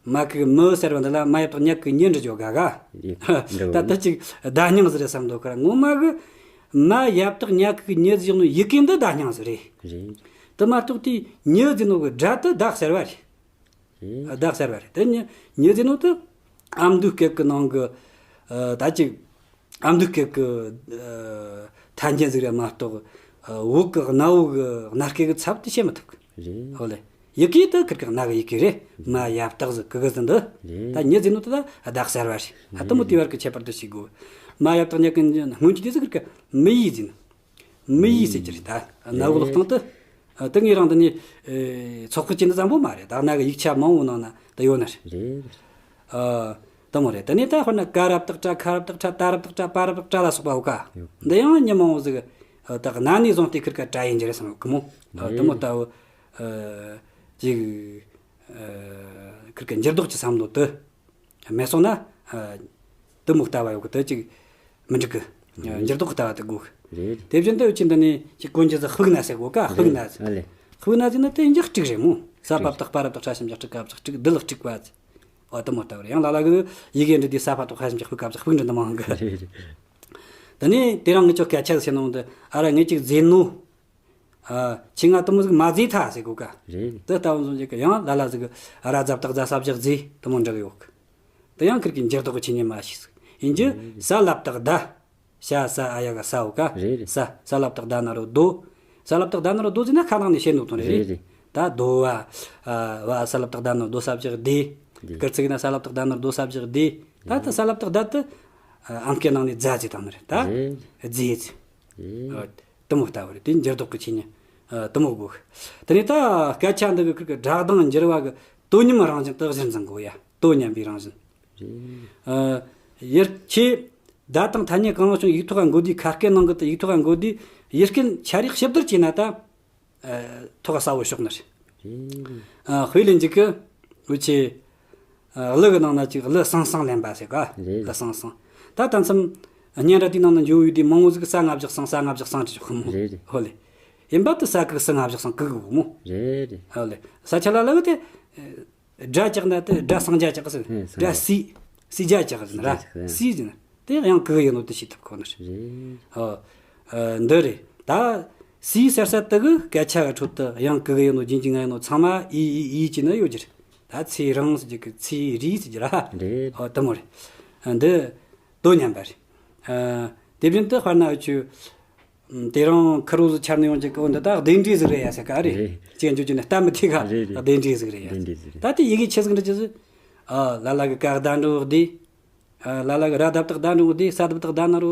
མ་གི་མི་ཟེར་བ་འདི་ལ་མ་ཡ་བཏགས་མྱ་གི་མྱི་འབྲི་རྒྱུ་དགའ་ག། རེད། འདྲ་བོ། ད་ལྟ་ཅིག་བརྡ་རྙིང་ཟིག་རེད་བསམ་འདུག་གི་ར། ངོ་མ་གི་མ་ཡ་བཏགས་མྱ་གི་མྱི་ཟེར་ནོ་ཡི་གེ་འདི་བརྡ་རྙིང་ཟིག་རེད། རེད། དེ་མ་གཏོགས་དེ་མྱི་ཟེར་ནོ་གི་སྒྲ་དེ་བརྡ་གསར་བ་རེད། རེད། བརྡ་གསར་བ་རེད། དེ་མྱི། མྱི་ཟེར་ནོ་དེ་ཨ་མདོའི་སྐད་གི་ནང་གི། ཨ། ད་ཅིག་ཨ་མདོའི་སྐད་གི། ཨ། ཐ་སྙད་ཟིག་རེད་མ་གཏོགས། ཨ། བོད་གི་གནའ་བོ་གི་གནའ་སྐད་གི་ཚབ་དེ་བྱེད་མི་ཐུབ་གི། རེད། ཧོ་ལེ། ཡི་གེ་དེ་ཁིར་ཀ་གནའ་གི་ཡི་གེ་རེད། མ་ཡ་བཏགས་ཟིག་གི་གི་ཟིག་འདི། རེད། ད་མྱི་ཟེར་ནོ་དེ་ད་བརྡ་གསར་བ་རེད། ཨ། དེ་མོ་དེ་བར་གི་ཁྱད་པར་དེ་ཤེས་དགོས། མ་ཡ་བཏགས་མྱ་གི་མྱི་སྔོན་གྱི་དུས་སུ་ཁིར་ཀ་མི་ཡི་ཟེར་ནོ། མི་ཡི་ཟེར་གྱི་རེད། ད་གནའ་བོའི་ཀློག་སྟངས་དེ། ཨ། དེ་ངས་རང་འདི་ནས། ཨེ། ཚོགས་ཁུལ་གྱི་འདི་བཟང་པོ་མ་རེད། ད་གནའ་གི་ཡིག་ཆ་མང་བོ་ནང་ན་དེ་ཡོད་ནི་རེད། རེད། ཨ། དེ་མོ་རེད། དེ་ནས་ད་དཔེར་ན་ཀ་ར་བཏགས་ཀྲ། ཁ་ར་བཏགས་ཁྲ། ཏ་ར་བཏགས་ཏྲ། པ་ར་བཏགས་པྲ་ལ་སོགས་པ་ཡོད་ག། ཡོད། འདི་ཡང་མྱི་མང་བོ་ཟིག་ད་གནའ་ནས་བཟུང་སྟེ་ཁིར་ཀ་ཀྲ་ཡིན་རྒྱུ་རེད་བསམ་ཡོད་གི་མོ། ཨ། རེད། དེ་མོ་ལྟ་བུ། ཨ། ཅིག་ཨ། ཁིར་ཀ་འགྱུར་ལྡོག་གི་བསམ་བློ་དེ། མེད་སོང་ན། ཨ། དེ་མོ་ལྟ་བ་ཡོད་གི། དེ་ཅིག་མི་འགྲིག་གི། རེད། འགྱུར་ལྡོག་གི་ལྟ་བ་དེ་དགོས་གི། རེད། དེ་བཞིན་དུ་འུ་ཆོས་འདི་ནས་ཅིག་གོན་རྒྱུ་ཟིག་ཕུག་ན་ཟེར་གོ་ག། ཕུག་ན་ཟེར། རེད། ཨ་ལེ། ཕུག་ན་ཟེར་ན་དེ་ཡིན་རྒྱུ་སྤྲུག་རེད་མོ། ས་པ་བཏགས་པ་ར་བཏགས་ཕྲ་ཞབས་ཀྱུ་ཀྲུ་ཀ་བཞག་སྤྲུག། དེ་ལ་སྤྲུག་པ་ཟེར། འོ། དེ་མོ་ལྟ་བུ་རེད། ཡང་ལ་ལ་གི་ཡི་གེ་འབྲི་དུས་ས་པ་བཏགས་ཕ་ཞབས་ཀྱུ་ཕུ་ཀ་བཞག་ཕུག་འབྲི་འདི་མང་གི། རེད་རེད། དེ་ནས་དེ་རིང་ངེད་ཆོ་སྐད་ཆ་ཟིག་བཤད་ནོ་འདི། ཨ་ར་ངས་ཅིག་བཟས་ནོ། ཨ། ཁྱེད་ང་དེ་མོ་ཟིག་མ་བཟས་ཐལ་ཟེར་གོ་ག། རེད། དེ་ལྟ་བུ་བཟོ་རྒྱུ་གི། ཡང་ལ་ལ་ཟིག་གི་ར་ཛ་བཏགས་རྫ་ས་བཞག་རྫས་དེ་མོ་འབྲི་གི་ཡོད་གི། དེ་ཡང་ཁིར་གི་འགྱུར་ལྡོག་གི་ཆོས་ཉིད་མ་ཤེས་ཟིག་ཡིན་རྒྱུ། རེད། ས་ལ་བཏགས་ད། ཤ་ས་ཨ་ཡ་ག་ས་འོ་ག། རེད་རེད། ས། ས་ལ་བཏགས་ད་ན་རོ་རྡོ། ས་ལ་བཏགས་ད་ན་རོ་རྡོ་ཟེར་ན་ཁ་ནང་ནས་བཤད་འདུག་དང་། རེད་རེད། རེད་རེད། ད་རྡོ་བ། ཨ། བ། ས་ལ་བཏགས་ད་ན་རོ་རྡོ་ས་བཞག་སྡེ། སྡེ། སྐར་ཚིག་ན་ས་ལ་བཏགས་ད་ན་རོ་རྡོ་ས་བཞག་སྡེ། ད་ད་ས་ལ་བཏགས་ད་དེ། ཨ། ཨམ་སྐད་ནང་ནས་རྫ་ཟེར་བཏང་ནི་རེད། ད། རེད། རྫས་ཟེར། རེད། ཨ། དེ་མོ་ལྟ་བུ་རེད། དེ་འགྱུར་ལྡོག་གི་ཆོས་ཉིད། ཨ། དེ་མོ་དགོས། དེ་ནས་ད་སྐད་ཆ་འདི་གི་ཁིར་གི་སྒྲ་གདངས་འགྱུར་བ་གི་དོ་མཉམ་རང་བཞིན་དེ་གཞིར་འཛིན་དགོས་ཡ། དོ་མཉམ་པའི་རང་བཞིན། རེད། ཨ། ཡར་ཁྱེད་བརྡ་དང་ཐ་སྙད་གང་རུང་བྱུང་ཡིག་ཐོག་ག་འགོད་དུས། ཁ་སྐད་ནང་གི་དེ་ཡིག་ཐོག་ག་འགོད་དུས་ཡུལ་སྐད་འཆར་ཡིག་ཞིབ་བསྡུར་བྱས་ན་ད། ཨ། ཐོག་ག་གསལ་བོ་ཤོག་ནི་རེད། རེད། ཨ། དཔེ་ལེན་རྒྱུ་གི། འུ་ཆོས། ཨ། གླུ་གི་ནང་ན་ཅིག་གླུ་ཟང་ཟིང་ལེན་པ་ཟེར་ག། རེད། གླུ་ཟང་ཟིང་། ད་ད་མཚམས་སྙན་གྲགས་དེའི་ནང་ན་འཇུག་ཡོད་དུས་མང་བོ་ཟིག་ས་ལྔ་བཞག་ཟིང་། ས་ལྔ་བཞག་ཟིང་བྲིས་ཆོག་གི་མོ། རེད་རེད། ཧོ་ལེ། ཡིན་པ་དེ་ས་གི་གི་ས་ལྔ་བཞག་ཟིང་གི་གི་གི་མོ། རེད་རེད། ཧོ་ལེ། ས་ཆ་ལ་ལ་གི་དེ། སྒྲ་བཅག་ན་དེ་སྒྲ་སངས་རྒྱ་བཅག་ཟེར། ཨེ། སངས་རྒྱ། སྒྲ་སི། སི་རྒྱ་བཅག་ཟེར་ར། སི་རྒྱ་བཅག་ཟེར། སི་ཟེར་ན། དེ་ཡང་གི་གི་ཡིན་ནོ་དེ་ཤེས་ཐུབ་ཁོ་ན་རེད། རེད། ཨོ། ཨ། འདི་རེད། ད་སི་ཟེར་ས་དེ་གི་སྐད་ཆ་གི་ཁྲོད་དུ་ཡང་གི་གི་ཡིན་ནོ་རྒྱུན་གྱི་ང་ཡིན་ནོ་ཚང་མ་ཨི་ཨི་ཨི་བྱས་ན་ཡོད་རྒྱུ་རེད། ད་ཚེ་རིང་ཟེར་རྒྱུ་གི་ཚེ་རིང་ཟེར་རྒྱུ་ར། རེད། ཨོ། དེ་མོ་རེད། ཨ། འདི་དོ་མཉམ་པ་རེད། ཨ། དེ་བཞིན་དུ་དཔེར་ན་འུ་ཆོས། དེ་རིང་ཁུར་བོ་ཟིག་འཆར་ནས་ཡོང་རྒྱུ་གི། འོ། འདི་ད་གདན་འདྲེ་ཟིག་རེད་ཡ་ཟེར་ག་རེད། རེད། ཅེས་འཇོག་རྒྱུ་ནི་སྟབས་མི་བདེ་ག། རེད་རེད། གདན་འདྲེ་ཟིག་རེད་ཡ། གདན་འདྲེ་ཟིག་རེད། ད་དེ་ཡི་གེ་ཆི་ཟིག་འབྲི་རྒྱུ་ཟིག། ཨ། ལ་ལ་གི་ཀ་གི་ད་འགྲེང་བུ་གི་དེ། ཨ། ལ་ལ་གི་ར་ད་བཏགས་ད་འགྲེང་བུ་དེ། ས་ད་བཏགས་ད་ན་རོ་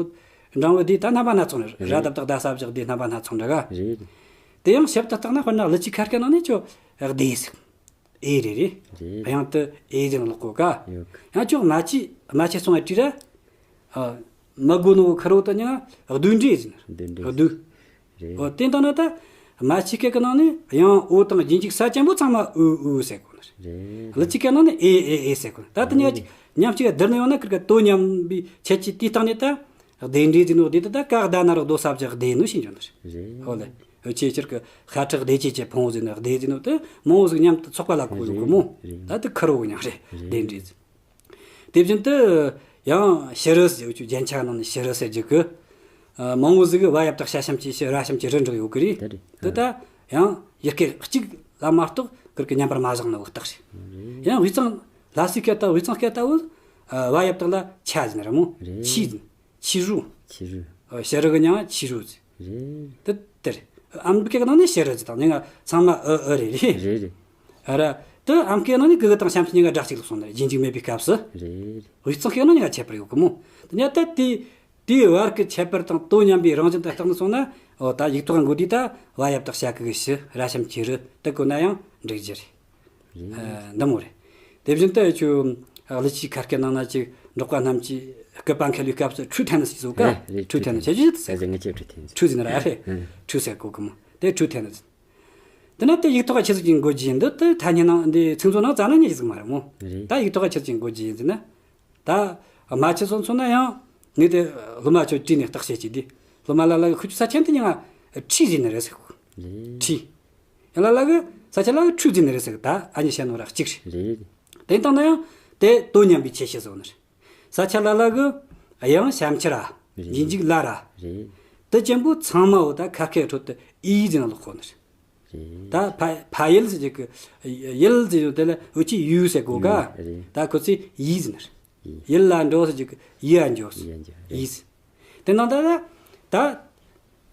འགྲེང་བུ་དེ། ད་རྣམ་པ་སྣ་ཚོགས་ནི་རེད། རེད། ར་ད་བཏགས་ད་ས་བཞག་སྡེ། རྣམ་པ་སྣ་ཚོགས་འདྲ་ག། རེད། དེ་ཡང་ཞིབ་ཏུ་བརྟགས་ན་དཔེར་ན་གླུ་ཆུའི་ཁ་སྐད་ནང་ནས་ཁྱོད་སྡེ་ཟིག། ཨེ་རེད་རེད། རེད། དབྱངས་དེ་ཨེ་ཟེར་ནས་ཀློག་གོ་ག། ཡོད་གི། ཡང་ཁྱོད་རྨ་ཆུ། རྨ་ཆུ་སོང་བ་བྲིས་ར། ཨ། མ་གོ་ནོ་ཁུར་བོ་དེ་ནི་བསྡུས་འབྲི་ཟེར་ནི། བསྡུས་འབྲི། བསྡུས། རེད། འོ། དེ་ལྟ་ན་ད་རྨ་ཆུའི་སྐད་ཀྱི་ནང་ནས་ཡང་འོ་དང་རྗེས་འཇུག་ས་ཅན་པོ་ཚང་མ་འུ་འུ་ཟེར་གོ་ནི་རེད། རེད། གླུ་ཆུའི་སྐད་ནང་ནས་ཨེ་ཨེ་ཨེ་ཟེར་གོ་ནི། ད་དེ་གཉིས་ཀ་ཅིག་མཉམ་གཅིག་བསྡུར་ནས་ཡོང་ན་ཁིར་ཀ་དོ་མཉམ་པའི་ཁྱད་ཆོས་དེའི་སྟེང་ནས་ད། སྡེ་འདྲེ་ཟེར་ནོ་སྡེ་དེ་ད་ཀ་གི་ད་ན་རོ་རྡོ་ས་བཞག་སྡེ་ནོ་ཞེས་འཇོག་ནི་རེད། རེད། ཧོ་ལེ། འུ་ཆོས་སྤྱིར་གི་ཤ་ཁྲག་སྡེ་བཅས་ཀྱི་ཕུང་བོ་ཟེར་ནི་སྡེ་ཟེར་ནོ་དེ་མང་བོ་ཟིག་མཉམ་དུ་ཚོགས་པ་ལ་གོ་ཡོད་གི་མོ། རེད། ད་དེ་ཁུར་བོ་གི་མྱིང་རེད། རེད། སྡེ་འདྲེ་ཟེར། དེ་བཞིན་དུ་ཡང་ཕྱི་རུ་ཟེར། འུ་ཆོས་རྒྱན་ཆ་ནང་ནས་ཕྱི་རུ་ཟེར་རྒྱུ་གི། ཨ། མང་བོ་ཟིག་གི་བ་ཡ་བཏགས་བྱ་ཞབས་ཀྱུ་བྱུ། ར་ཞབས་ཀྱུ་རུ་འབྲི་གི་ཡོད་གི་རེད། དེ་རེད། དེ་ད་ཡང་ཡུལ་སྐད་གཅིག་ལ་མ་གཏོགས་ཁིར་གི་མཉམ་པར་མ་བཞག་ནི་བོ་རྟགས་རེད། རེད། ཡང་དབུས་གཙང་ལྷ་སའི་སྐད་ལྟ་བུ། དབུས་གཙང་སྐད་ལྟ་བུ། ཨ། བ་ཡ་བཏགས་ལ་ཆ་ཟེར་ན་ར་མོ། རེད། ཆི་ཟེར། ཆི་རུ། ཆི་རུ། ཨ། ཞི་རུ་གི་མྱིང་ང་ཆི་རུ་ཟེར། རེད། དེ་དེ་རེད། ཨམ་སྐད་གི་ནང་ནས་ཞི་རུ་ཟེར་དང་། ནི་ང་ཚང་མ་ཨུ་ཨུ་རེད། རེད། རེད་རེད། ཨ་ར། དེ་ཨམ་སྐད་ནང་ནས་གི་གུ་དང་ཞབས་ཀྱུ་གཉིས་ཀ་སྒྲ་གཅིག་ལོག་སོང་ནི་རེད། རྗེས་འཇུག་མེད་པའི་སྐབས་སུ། རེད། དབུས་གཙང་སྐད་ནང་གཉིས་ཀ་ཁྱད་པར་ཡོད་གི་མོ། དེ་ནས་ད་དེ། དེའི་བར་གྱི་ཁྱད་པར་དང་དོ་མཉམ་པའི་རང་བཞིན་དུ་བརྟགས་ནས་སོང་ན། འོ་ད་ཡིག་ཐོག་འགོད་དུས་ད་བ་ཡ་བཏགས་ཞ་གི་གུ་ཞི། ར་ཞབས་ཀྱུ་རུ། དེ་བཀོད་ན་ཡང་འགྲིག་རྒྱུ་རེད། རེད། ཨ། འདི་མོ་རེད། དེ་བཞིན་དུ་ཁྱོད་ཀླུ་ཆུའི་ཁ་སྐད་ནང་ན་ཅིག་འབྲོག་པ་རྣམས་ཀྱིས་སྐུད་པ་འཁེལ་བའི་སྐབས་སུ་ཁྲུས་འཐེན་ནི་ཟེར་གོ་ཀ། རེད། རེད། ཁྲུས་འཐེན་ནི། ཁྲུས་འཐེན་ནི། ཁྱེད་ཀྱིས་ཟེར་གི། ཟེར་གི། ཁྲུས་འཐེན་ནི། ཁྲུས་ཟེར་ནི་ར། ཨ། རེད། ཨ། ཁྲུས་ཟེར་གོ་གི་མོ། དེ་ཁྲུས་འཐེན་ནི་ཟེར། དེ་ནས་དེ་ཡིག་ཐོག་ཁ་ཆི་ཟིག་གིས་འགོད་རྒྱུ་ཡིན། འདི་དེ་ཐ་སྙད་ནང་འདི་ཚིག་མཛོད་ནང་རྩ་ན་ཉིད་ཟིག་མ་རེད་མོ། རེད། ད་ཡིག་ཐོག་ཁ་ཆི་ཟིག་གིས་འགོད་རྒྱུ་ཡིན་ཟེར་ན། ད་སྨྲ་ཆུ་སོང་མཚོན་ན་ཡང་ངས་དེ་སློབ་མ་ཚོ་བྲིས་ནས་བརྟག་དཔྱད་བྱས་དུས། སློབ་མ་ལ་ལ་གིས་ཁུ་ཆུ་ས་ཆེན་དེ་མྱིང་ང་ཁྲི་ཟེར་ནི་རེད་ཟེར་གོ། རེད། ཁྲི། ཡང་ལ་ལ་གིས་ས་ཆ་ལ་གིས་ཁྲུ་ཟེར་ནི་རེད་ཟེར་གོ། ད་ཨ་ནི་བཤད་ནོ་ར་གཅིག་རེད། རེད། དེ་ཡིན་དང་ན་ཡང་དེ་དོ་མཉམ་པའི་ཁྱད་ཆོས་ཟེར་གོ་ནི་རེད། ས་ཆ་ལ་ལ་གི་དབྱངས་ཞབས་ཀྱུ་ར། རེད། རྗེས་འཇུག་ལ་ར། རེད། དེ་ཅན་པོ་ཚང་མ་བོ་ད་ཁ་སྐད་ཁྲོད་དུ་ཨི་ཟེར་ནས་ཀློག་གོ་ནི་རེད། རེད། ད་ཕ་ཕ་ཡུལ་ཟེར་རྒྱུ་གི་ཡུལ་ཟེར་ཡོད་དེ་ལ་འུ་ཅི་ཡུལ་ཟེར་གོ་ཀ། ཡུལ། རེད། ད་ཁོ་ཚོས་ཡི་ཟེར་ནི་རེད། ཡི། ཡུལ་ལ་འགྲོ་ཟེར་རྒྱུ་གི་ཡི་ཨ་འགྱོ་ཟེར། ཡི་ཨ་འགྱོ། ཡི་ཟེར། དེ་ནང་ད་ད་ད་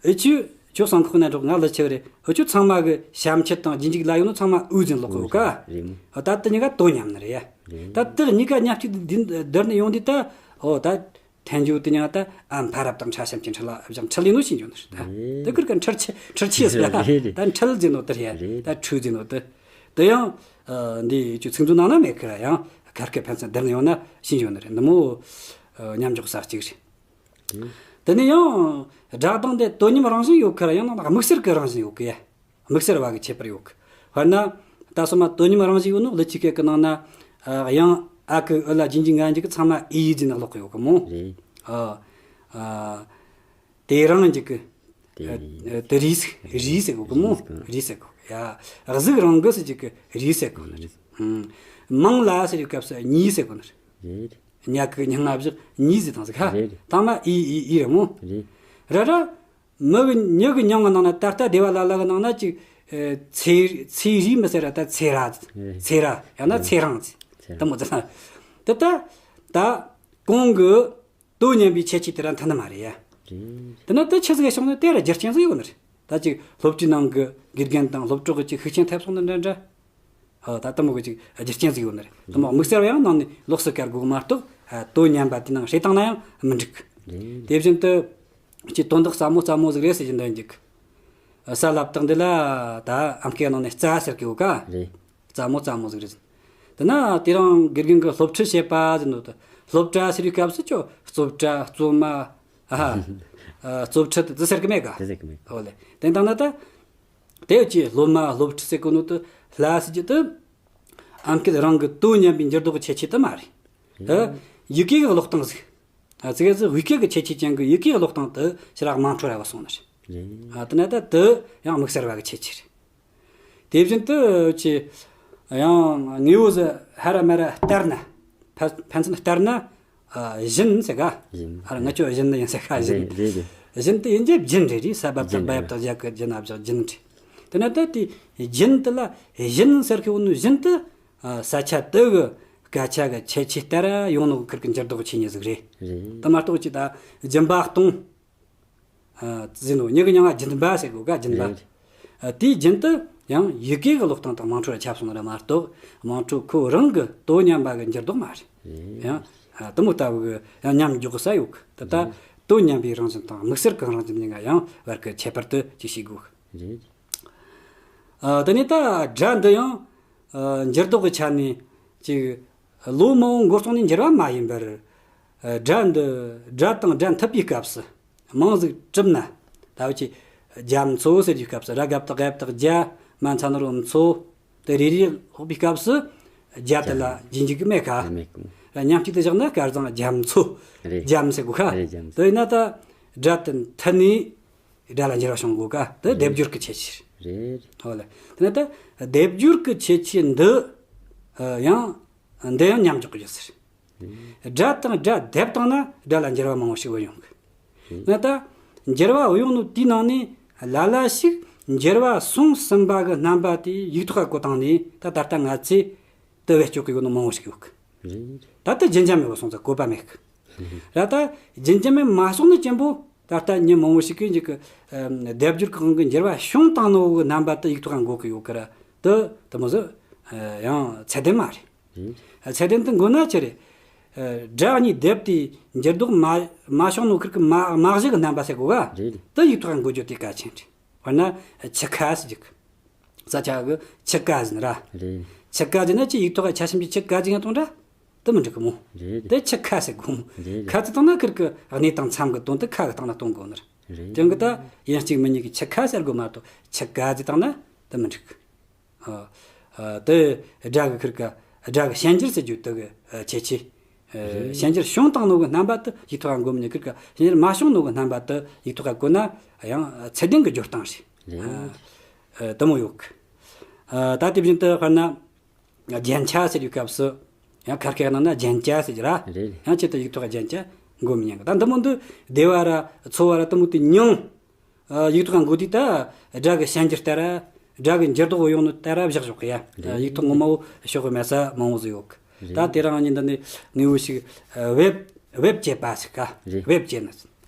འུ་ཆོ་ཁྱོད་གསང་ཁོག་ན་འགྲོ། ང་ཀླུ་ཆུ་རེད། འུ་ཆོ་ཚང་མ་གི་ཞབས་ཀྱུ་དང་རྗེས་འཇུག་ལ་ཡོད་ནོ་ཚང་མ་ཨུ་ཟེར་ནས་ཀློག་གོ་ཀ། རེད་མོ། ད་དེ་གཉིས་ཀ་དོ་མཉམ་ནི་རེད་ཡ། རེད། ད་དེ་གཉིས་ཀ་མཉམ་གཅིག་ཏུ་བསྡུར་ནས་ཡོང་དུས་ད། འོ་ད་འཐེན་རྒྱུ་དེ་མྱིང་ང་ད་ཨ་འཕར་བ་དང་ཕྲ་ཞབས་ཀྱུ་འཕྲུལ་ལ་བཞག་འཕྲུལ་ཡིན་ནོ་ཞེས་འགྱོ་ནི་རེད། ད་རེད། དེ་ཁུར་ག་འཕྲུལ་ཆུ་འཕྲུལ་ཆུ་ཟེར་ལ། རེད་རེད། ད་འཕྲུལ་ཟེར་ནོ་དེ་རེད། རེད། ད་འཕྲུལ་ཟེར་ནོ་དེ། དེ་ཡང་ཨ་འདི་ཁྱོད་ཚིག་མཛོད་ནང་ན་མེད་ཁི་ར། ཡང་ཁ་སྐད་ཕན་ཚུན་བསྡུར་ནས་ཡོང་ན་ཞེས་འགྱོ་ནི་རེད། འདི་མོ་ཨ་མཉམ་འཇོག་ས་གཅིག་རེད། རེད། དེ་ནས་ཡང་སྒྲ་གདངས་དེ་དོ་མཉམ་རང་བཞིན་ཡོད་ཁི་ར། ཡང་ན་དམིགས་བསལ་གྱི་རང་བཞིན་ཡོད་ཀི་ཡ། དམིགས་བསལ་བ་གི་ཁྱད་པར་ཡོད་གི། དཔེར་ན། ད་སོ་མ་དོ་མཉམ་རང་བཞིན་ཡོད་ནོ་ཀླུ་ཆུའི་སྐད་གི་ནང་ན། ཨ། དབྱངས་ཨ་གི་འུ་ལ་རྗེས་འཇུག་ང་འཇུག་གི་ཚང་མ་ཨི་ཟེར་ནས་ཀློག་གི་ཡོད་གི་མོ། རེད། ཨ། ཨ། དེ་རིང་འཇུག་གི། དེ་ཨ། རིང་། དེ་རིས། རིས་ཟེར་གོ་གི་མོ། རིས་གི། རིས་ཟེར་གོ་ཡ། གཟུགས་རང་གི་ཟེར་རྒྱུ་གི་རིས་ཟེར་གོ་ནི་རེད། རིས། ཨུམ། མིང་ལ་ཟེར་བའི་སྐབས་སུ་གཉིས་ཟེར་གོ་ནི་རེད། རེད། ཉ་གི་ཉ་ང་བཞག་གཉིས་ཟེར་དང་ཟེར་ཁ། རེད། ཚང་མ་ཨི་ཨི་ཨི་རེད་མོ། རེད། ར་ར། མི་གི་མྱི་གི་མྱིང་གི་ནང་ན་ད་ལྟ་སྡེ་བ་ལ་ལ་གི་ནང་ན་ཅིག་ཨེ། ཚེ་ཚེ་རིས་མི་ཟེར་ར། ད་ཚེ་ར། ཨེ། ཚེ་ར། ཡང་ན་ཚེ་རིང་ཟེར། ཚེ་རིང་། དེ་མོ་ཟེར་ན། དེ་ད་ད་གོང་གི་དོ་མཉམ་པའི་ཁྱད་ཆོས་དེ་ར་མཐུན་ནི་མ་རེད་ཡ། རེད། དེ་ན་དེ་ཆི་ཟིག་བྱུང་ན་དེ་ར་རྒྱུ་རྐྱེན་ཟིག་ཡོད་ནི་རེད། ད་ཅིག་སློབ་གྲྭའི་ནང་གི་དགེ་རྒན་དང་སློབ་གྲོགས་གི་ཅིག་ཤུགས་རྐྱེན་ཐེབས་སོང་ན་འདྲ་འདྲ། ཨ། ད་དེ་མོ་གི་ཅིག་རྒྱུ་རྐྱེན་ཟིག་ཡོད་ནི་རེད། དེ་མོ་དམིགས་བསལ་བ་ཡང་ནང་ནས་ལོགས་སུ་བཀར་དགོས་མ་གཏོགས། ཨ། དོ་མཉམ་པ་དེ་ནང་བྱས་བཏང་ན་ཡང་མི་འགྲིག། རེད། དེ་བཞིན་དུ་ཅིག་དོན་དག་སླ་མོ་སླ་མོ་ཟིག་རེད་ཟེར་གྱི་འདོན་འཇུག། ཨ། ས་ལ་བཏགས་འདི་ལ་ད་ཨམ་སྐད་ནང་ནས་རྩ་ཟེར་གི་ཡོད་ཀ། རེད། སླ་མོ་སླ་མོ་ཟིག་རེད། དེ་ན་དེ་རིང་དགེ་རྒན་གྱིས་སློབ་ཁྲིད་བྱེད་པ་ཟེར་ནོ་དེ། སློབ་གྲྭ་ཟེར་བའི་སྐབས་སུ་ཁྱོད་སློབ་གྲྭ། སློབ་མ། ཨ་ཧ། ཨ། སློབ་ཁྲིད་དེ་ཟེར་གི་མེད་ཀ། དེ་ཟེར་གི་མེད་ཀ། འོ་ལེ། དེ་ཡིན་དང་ན་ད། དེ་ཡོད་ཀྱི་སློབ་མ་སློབ་ཁྲིད་ཟེར་གོ་ནོ་དེ་ལ་ཟེར་རྒྱུ་དེ། ཨམ་སྐད་རང་གི་དོ་མཉམ་པའི་འགྱུར་ལྡོག་གི་ཁྱད་ཆོས་དེ་མ་རེད། དེ་ཡི་གེ་གི་ཀློག་སྟངས་ཟིག། ཨ། ཙི་གེ་ཟིག་དབུས་སྐད་ཀྱི་ཁྱད་ཆོས་ཅན་གྱི་ཡི་གེ་གི་ཀློག་སྟངས་དེ་ཞེ་དྲག་མང་འཕྲོ་ར་བ་སོང་ནི་རེད། རེད། ཨ། དེ་ན་ད་དེ་ཡང་དམིགས་བསལ་བ་གི་ཁྱད་ཆོས་རེད། དེ་བཞིན་དུ་ཅི། ཡང་དངོས་པོ་ཟིག་ཧ་ར་མ་ར་ལྟར་ན། ཕ་ཕན་ཚུན་ལྟར་ན། ཨ། བཞིན་ཟེར་ག། བཞིན། ཨ་ར་ང་ཁྱོད་བཞིན་ནི་ཡིན་ཟེར་ག། བཞིན། རེད་རེད་རེད། བཞིན་དེ་ཡིན་རྒྱུ་བརྒྱུད་རེད་རེད། ས་བབ་བཏགས་བ་ཡ་བཏགས་བརྒྱུད་གི་བརྒྱུད་ན་བཞག་བརྒྱུད་རེད། དེ་ན་ད་དེ་བརྒྱུད་དེ་ལ་བཞིན་ཟེར་གི་ཡོད་ནོ་བཞིན་དེ། ཨ། ས་ཆ་དེ་གི་སྐད་ཆ་གི་ཁྱད་ཆོས་ལྟར་ཡོང་ནོ་གི་ཁུར་གི་འགྱུར་ལྡོག་གི་ཆོས་ཉིད་ཟིག་རེད། རེད། དེ་མ་གཏོགས་ཅི་ད་སྦྱིན་པ་གཏོང་། ཨ། ཟེར་ནོ་མྱི་གི་མྱིང་ང་སྦྱིན་པ་ཟེར་གོ་ཀ། སྦྱིན་པ། རེད། ཨ། དེའི་རྒྱུན་དུ་ཡང་ཡི་གེ་གི་ཀློག་སྟངས་དང་མང་འཕྲོ་ར་ཁྱབ་སོང་ནི་ར་མ་གཏོགས། མང་འཕྲོ་ཁོ་རང་གི་དོ་མཉམ་པ་གི་འགྱུར་ལྡོག་མ་རེད། རེད། ཡང་། ཨ། དེ་མོ་ལྟ་བུ་གི་ཡང་མཉམ་འཇོག་གི་ས་ཡོད་གི། དེ་ད། རེད། དོ་མཉམ་པའི་རང་བཞིན་དང་དམིགས་བསལ་གི་རང་བཞིན་གཉིས་ཀ་ཡང་བར་གི་ཁྱད་པར་དུ་ཅིག་ཤེས་དགོས། རེད། ཨ། དེ་ནས་ད་སྒྲ་འདི་ཡང་། ཨ། འགྱུར་ལྡོག་གི་ཆ་ནས་ཅིག་ལོ་མང་པོ་འགོར་སོང་ནས་འགྱུར་བ་མ་ཡིན་པར། ཨ། སྒྲ་འདི་སྒྲ་དང་སྒྲ་མཐུད་པའི་སྐབས་སུ། མིང་ཟིག་གྲུབ་ན། ད་འུ་ཅི་རྒྱ་མཚོ་ཟེར་གྱི་སྐབས་སུ་ར་ག་བཏགས་ག་ཡ་བཏགས་རྒྱ། མ་ཚ་ན་རོ་མཚོ། དེ་རེ་རེ་ཀློག་པའི་སྐབས་སུ་རྒྱ་དེ་ལ་རྒྱུན་འཇུག་གི་མེད་ཀ། མེད་ཀི། ར་མཉམ་གཅིག་ཏུ་བཞག་ན་སྐལ་བཟང་རྒྱ་མཚོ། རེད། རྒྱ་མཚོ་ཟེར་གོ་ཀ། རེད། རྒྱ་མཚོ། དེ་ཡིན་ན་ད་སྒྲ་དེ་མཐུད་ནས་སྒྲ་ལ་འགྱུར་བ་བྱུང་གོ་ཀ། དེ་རེད། སྡེབ་སྦྱོར་གྱི་ཁྱད་ཆོས་རེད། རེད། ཧོ་ལེ། དེ་ན་ད་སྡེབ་སྦྱོར་གྱི་ཁྱད་ཆོས་འདི་ཡང་འདི་ཡང་མཉམ་འཇོག་གི་ཡོད་ཟེར། སྒྲ་དང་སྒྲ་སྡེབ་བཏང་ན་སྒྲ་ལ་འགྱུར་བ་མང་པོ་ཞིག་བུད་ཡོང་གི། ང་ད་འགྱུར་བ་བུད་ཡོང་ནོ་དེའི་ནང་ནས་ལ་ལ་ཞིག་འགྱུར་བ་སོང་ཟིན་པ་གི་རྣམ་པ་དེ་ཡིག་ཐོག་ག་བཀོད་བཏང་ནས། ད་ད་ལྟ་ང་ཚོས་དེ་བེད་སྤྱོད་གི་ཡོད་ནོ་མང་པོ་ཞིག་ཡོད་གི། རེད། ད་ལྟ་རྒྱུན་ཆད་མེད་པ་སོང་ཙང་བཀོད་པ་མེད་གི། རེད། ད་རྒྱུན་ཆད་མེད་མ་སོང་ནི་ཅན་པོ་ད་ལྟ་མྱི་མང་བོ་ཞིག་གིས་འཇིག་གི། ཨམ། སྡེབ་སྦྱོར་གྱི་དབང་གིས་འགྱུར་བ་བྱུང་བཏང་ནོ་གི་རྣམ་པ་དེ་ཡིག་ཐོག་ག་འགོད་གི་ཡོད་གི་ར། དེ་དེ་མོ་ཟིག་ཡང་ཚད་ལྡན་མ་རེད། རེད། ཚད་ལྡན་དེ་འགོད་ན་ཅི་རེད། ཨ། སྒྲ་གཉིས་སྡེབ་དེ་འགྱུར་ལྡོག་མ་མ་བྱུང་ནོ་ཁིར་གི་མ་མ་གཞི་གི་རྣམ་པ་ཟེར་གོ་ག། རེད། དེ་ཡིག་ཐོག་ག་འགོད་རྒྱུ་དེ་གལ་ཆེན་རེད། དཔེར་ན་ཆི་ཁ་ཟེར་རྒྱུ་གི། ས་ཆ་གི་ཆི་ཀ་ཟེར་ན་ར། རེད། ཆི་ཀ་ཟེར་ན་ཅི་ཡིག་ཐོག་ག་ཆ་ཤིམ་གྱི་ཆི་ཀ་ཟེར་ཡང་གཏོང་འདྲ། དེ་མི་འགྲིག་གི་མོ། རེད། དེ་ཆི་ཁ་ཟེར་དགོས་མོ། རེད། ཁ་ཟེར་བཏང་ན་ཁིར་གི་གནས་དང་མཚམས་གི་དོན་དེ་ཁ་གི་སྟེང་ན་སྟོན་དགོས་ནི་རེད། རེད། དེ་གི་ད་ཡིན་གཅིག་མིན་གཉིས་གི་ཆི་ཁ་ཟེར་དགོས་མ་གཏོགས་ཆི་ཀ་ཟེར་བཏང་ན་དེ་མི་འགྲིག་གི། ཨ། ཨ། དེ་སྒྲ་གི་ཁིར་ཀ་སྒྲ་གི་ཞན་འགྱུར་ཟེར་རྒྱུ་དེ་གི་ཁྱད་ཆོས། ཨ། རེད། ཞན་འགྱུར་བྱུང་བཏང་ནོ་གི་རྣམ་པ་དེ་ཡིག་ཐོག་ག་འགོད་མི་ཉན། ཁིར་ཀ་ཞན་འགྱུར་མ་བྱུང་ནོ་གི་རྣམ་པ་དེ་ཡིག་ཐོག་ག་བཀོད་ན་ཡང་ཚད་ལྡན་གི་སྦྱོར་སྟངས་རེད། རེད། ཨ། ཨ། དེ་མོ་ཡོད་གི། ཨ། ད་དེ་བཞིན་དུ་དཔེར་ན་རྒྱན་ཆ་ཟེར་བའི་སྐབས་སུ་ཡང་ཁ་སྐད་ནང་ན་རྒྱན་ཆ་ཟེར་གི་ར། རེད། ཡང་ཆེད་དུ་ཡིག་ཐོག་ག་རྒྱན་ཆ་འགོད་མི་ཉན་གི། ད་འདི་མོ་འདི་སྡེ་བ་ར་ཚོ་བ་ར་དེ་མོ་དེ་མྱིང་། ཨ། ཡིག་ཐོག་ག་འགོད་དུས་ད་སྒྲ་གི་ཞན་འགྱུར་ལྟར་ར། སྒྲ་གི་འགྱུར་ལྡོག་ཡོང་ནོ་ལྟར་ར་བཞག་ཞོག་གི་ཡ། རེད། ཡིག་ཐོག་ངོ་མ་བོ་ཞོག་གི་མེད་ས་མང་བོ་ཟིག་ཡོད་གི། རེད། ད་དེ་རང་ཉིད་འདི་ནས་དངོས་པོ་ཞིག་ཨ། བེབ་བེབ་ཅེས་པ་ཟེར་ག། རེད། བེབ་ཅེས་ནི།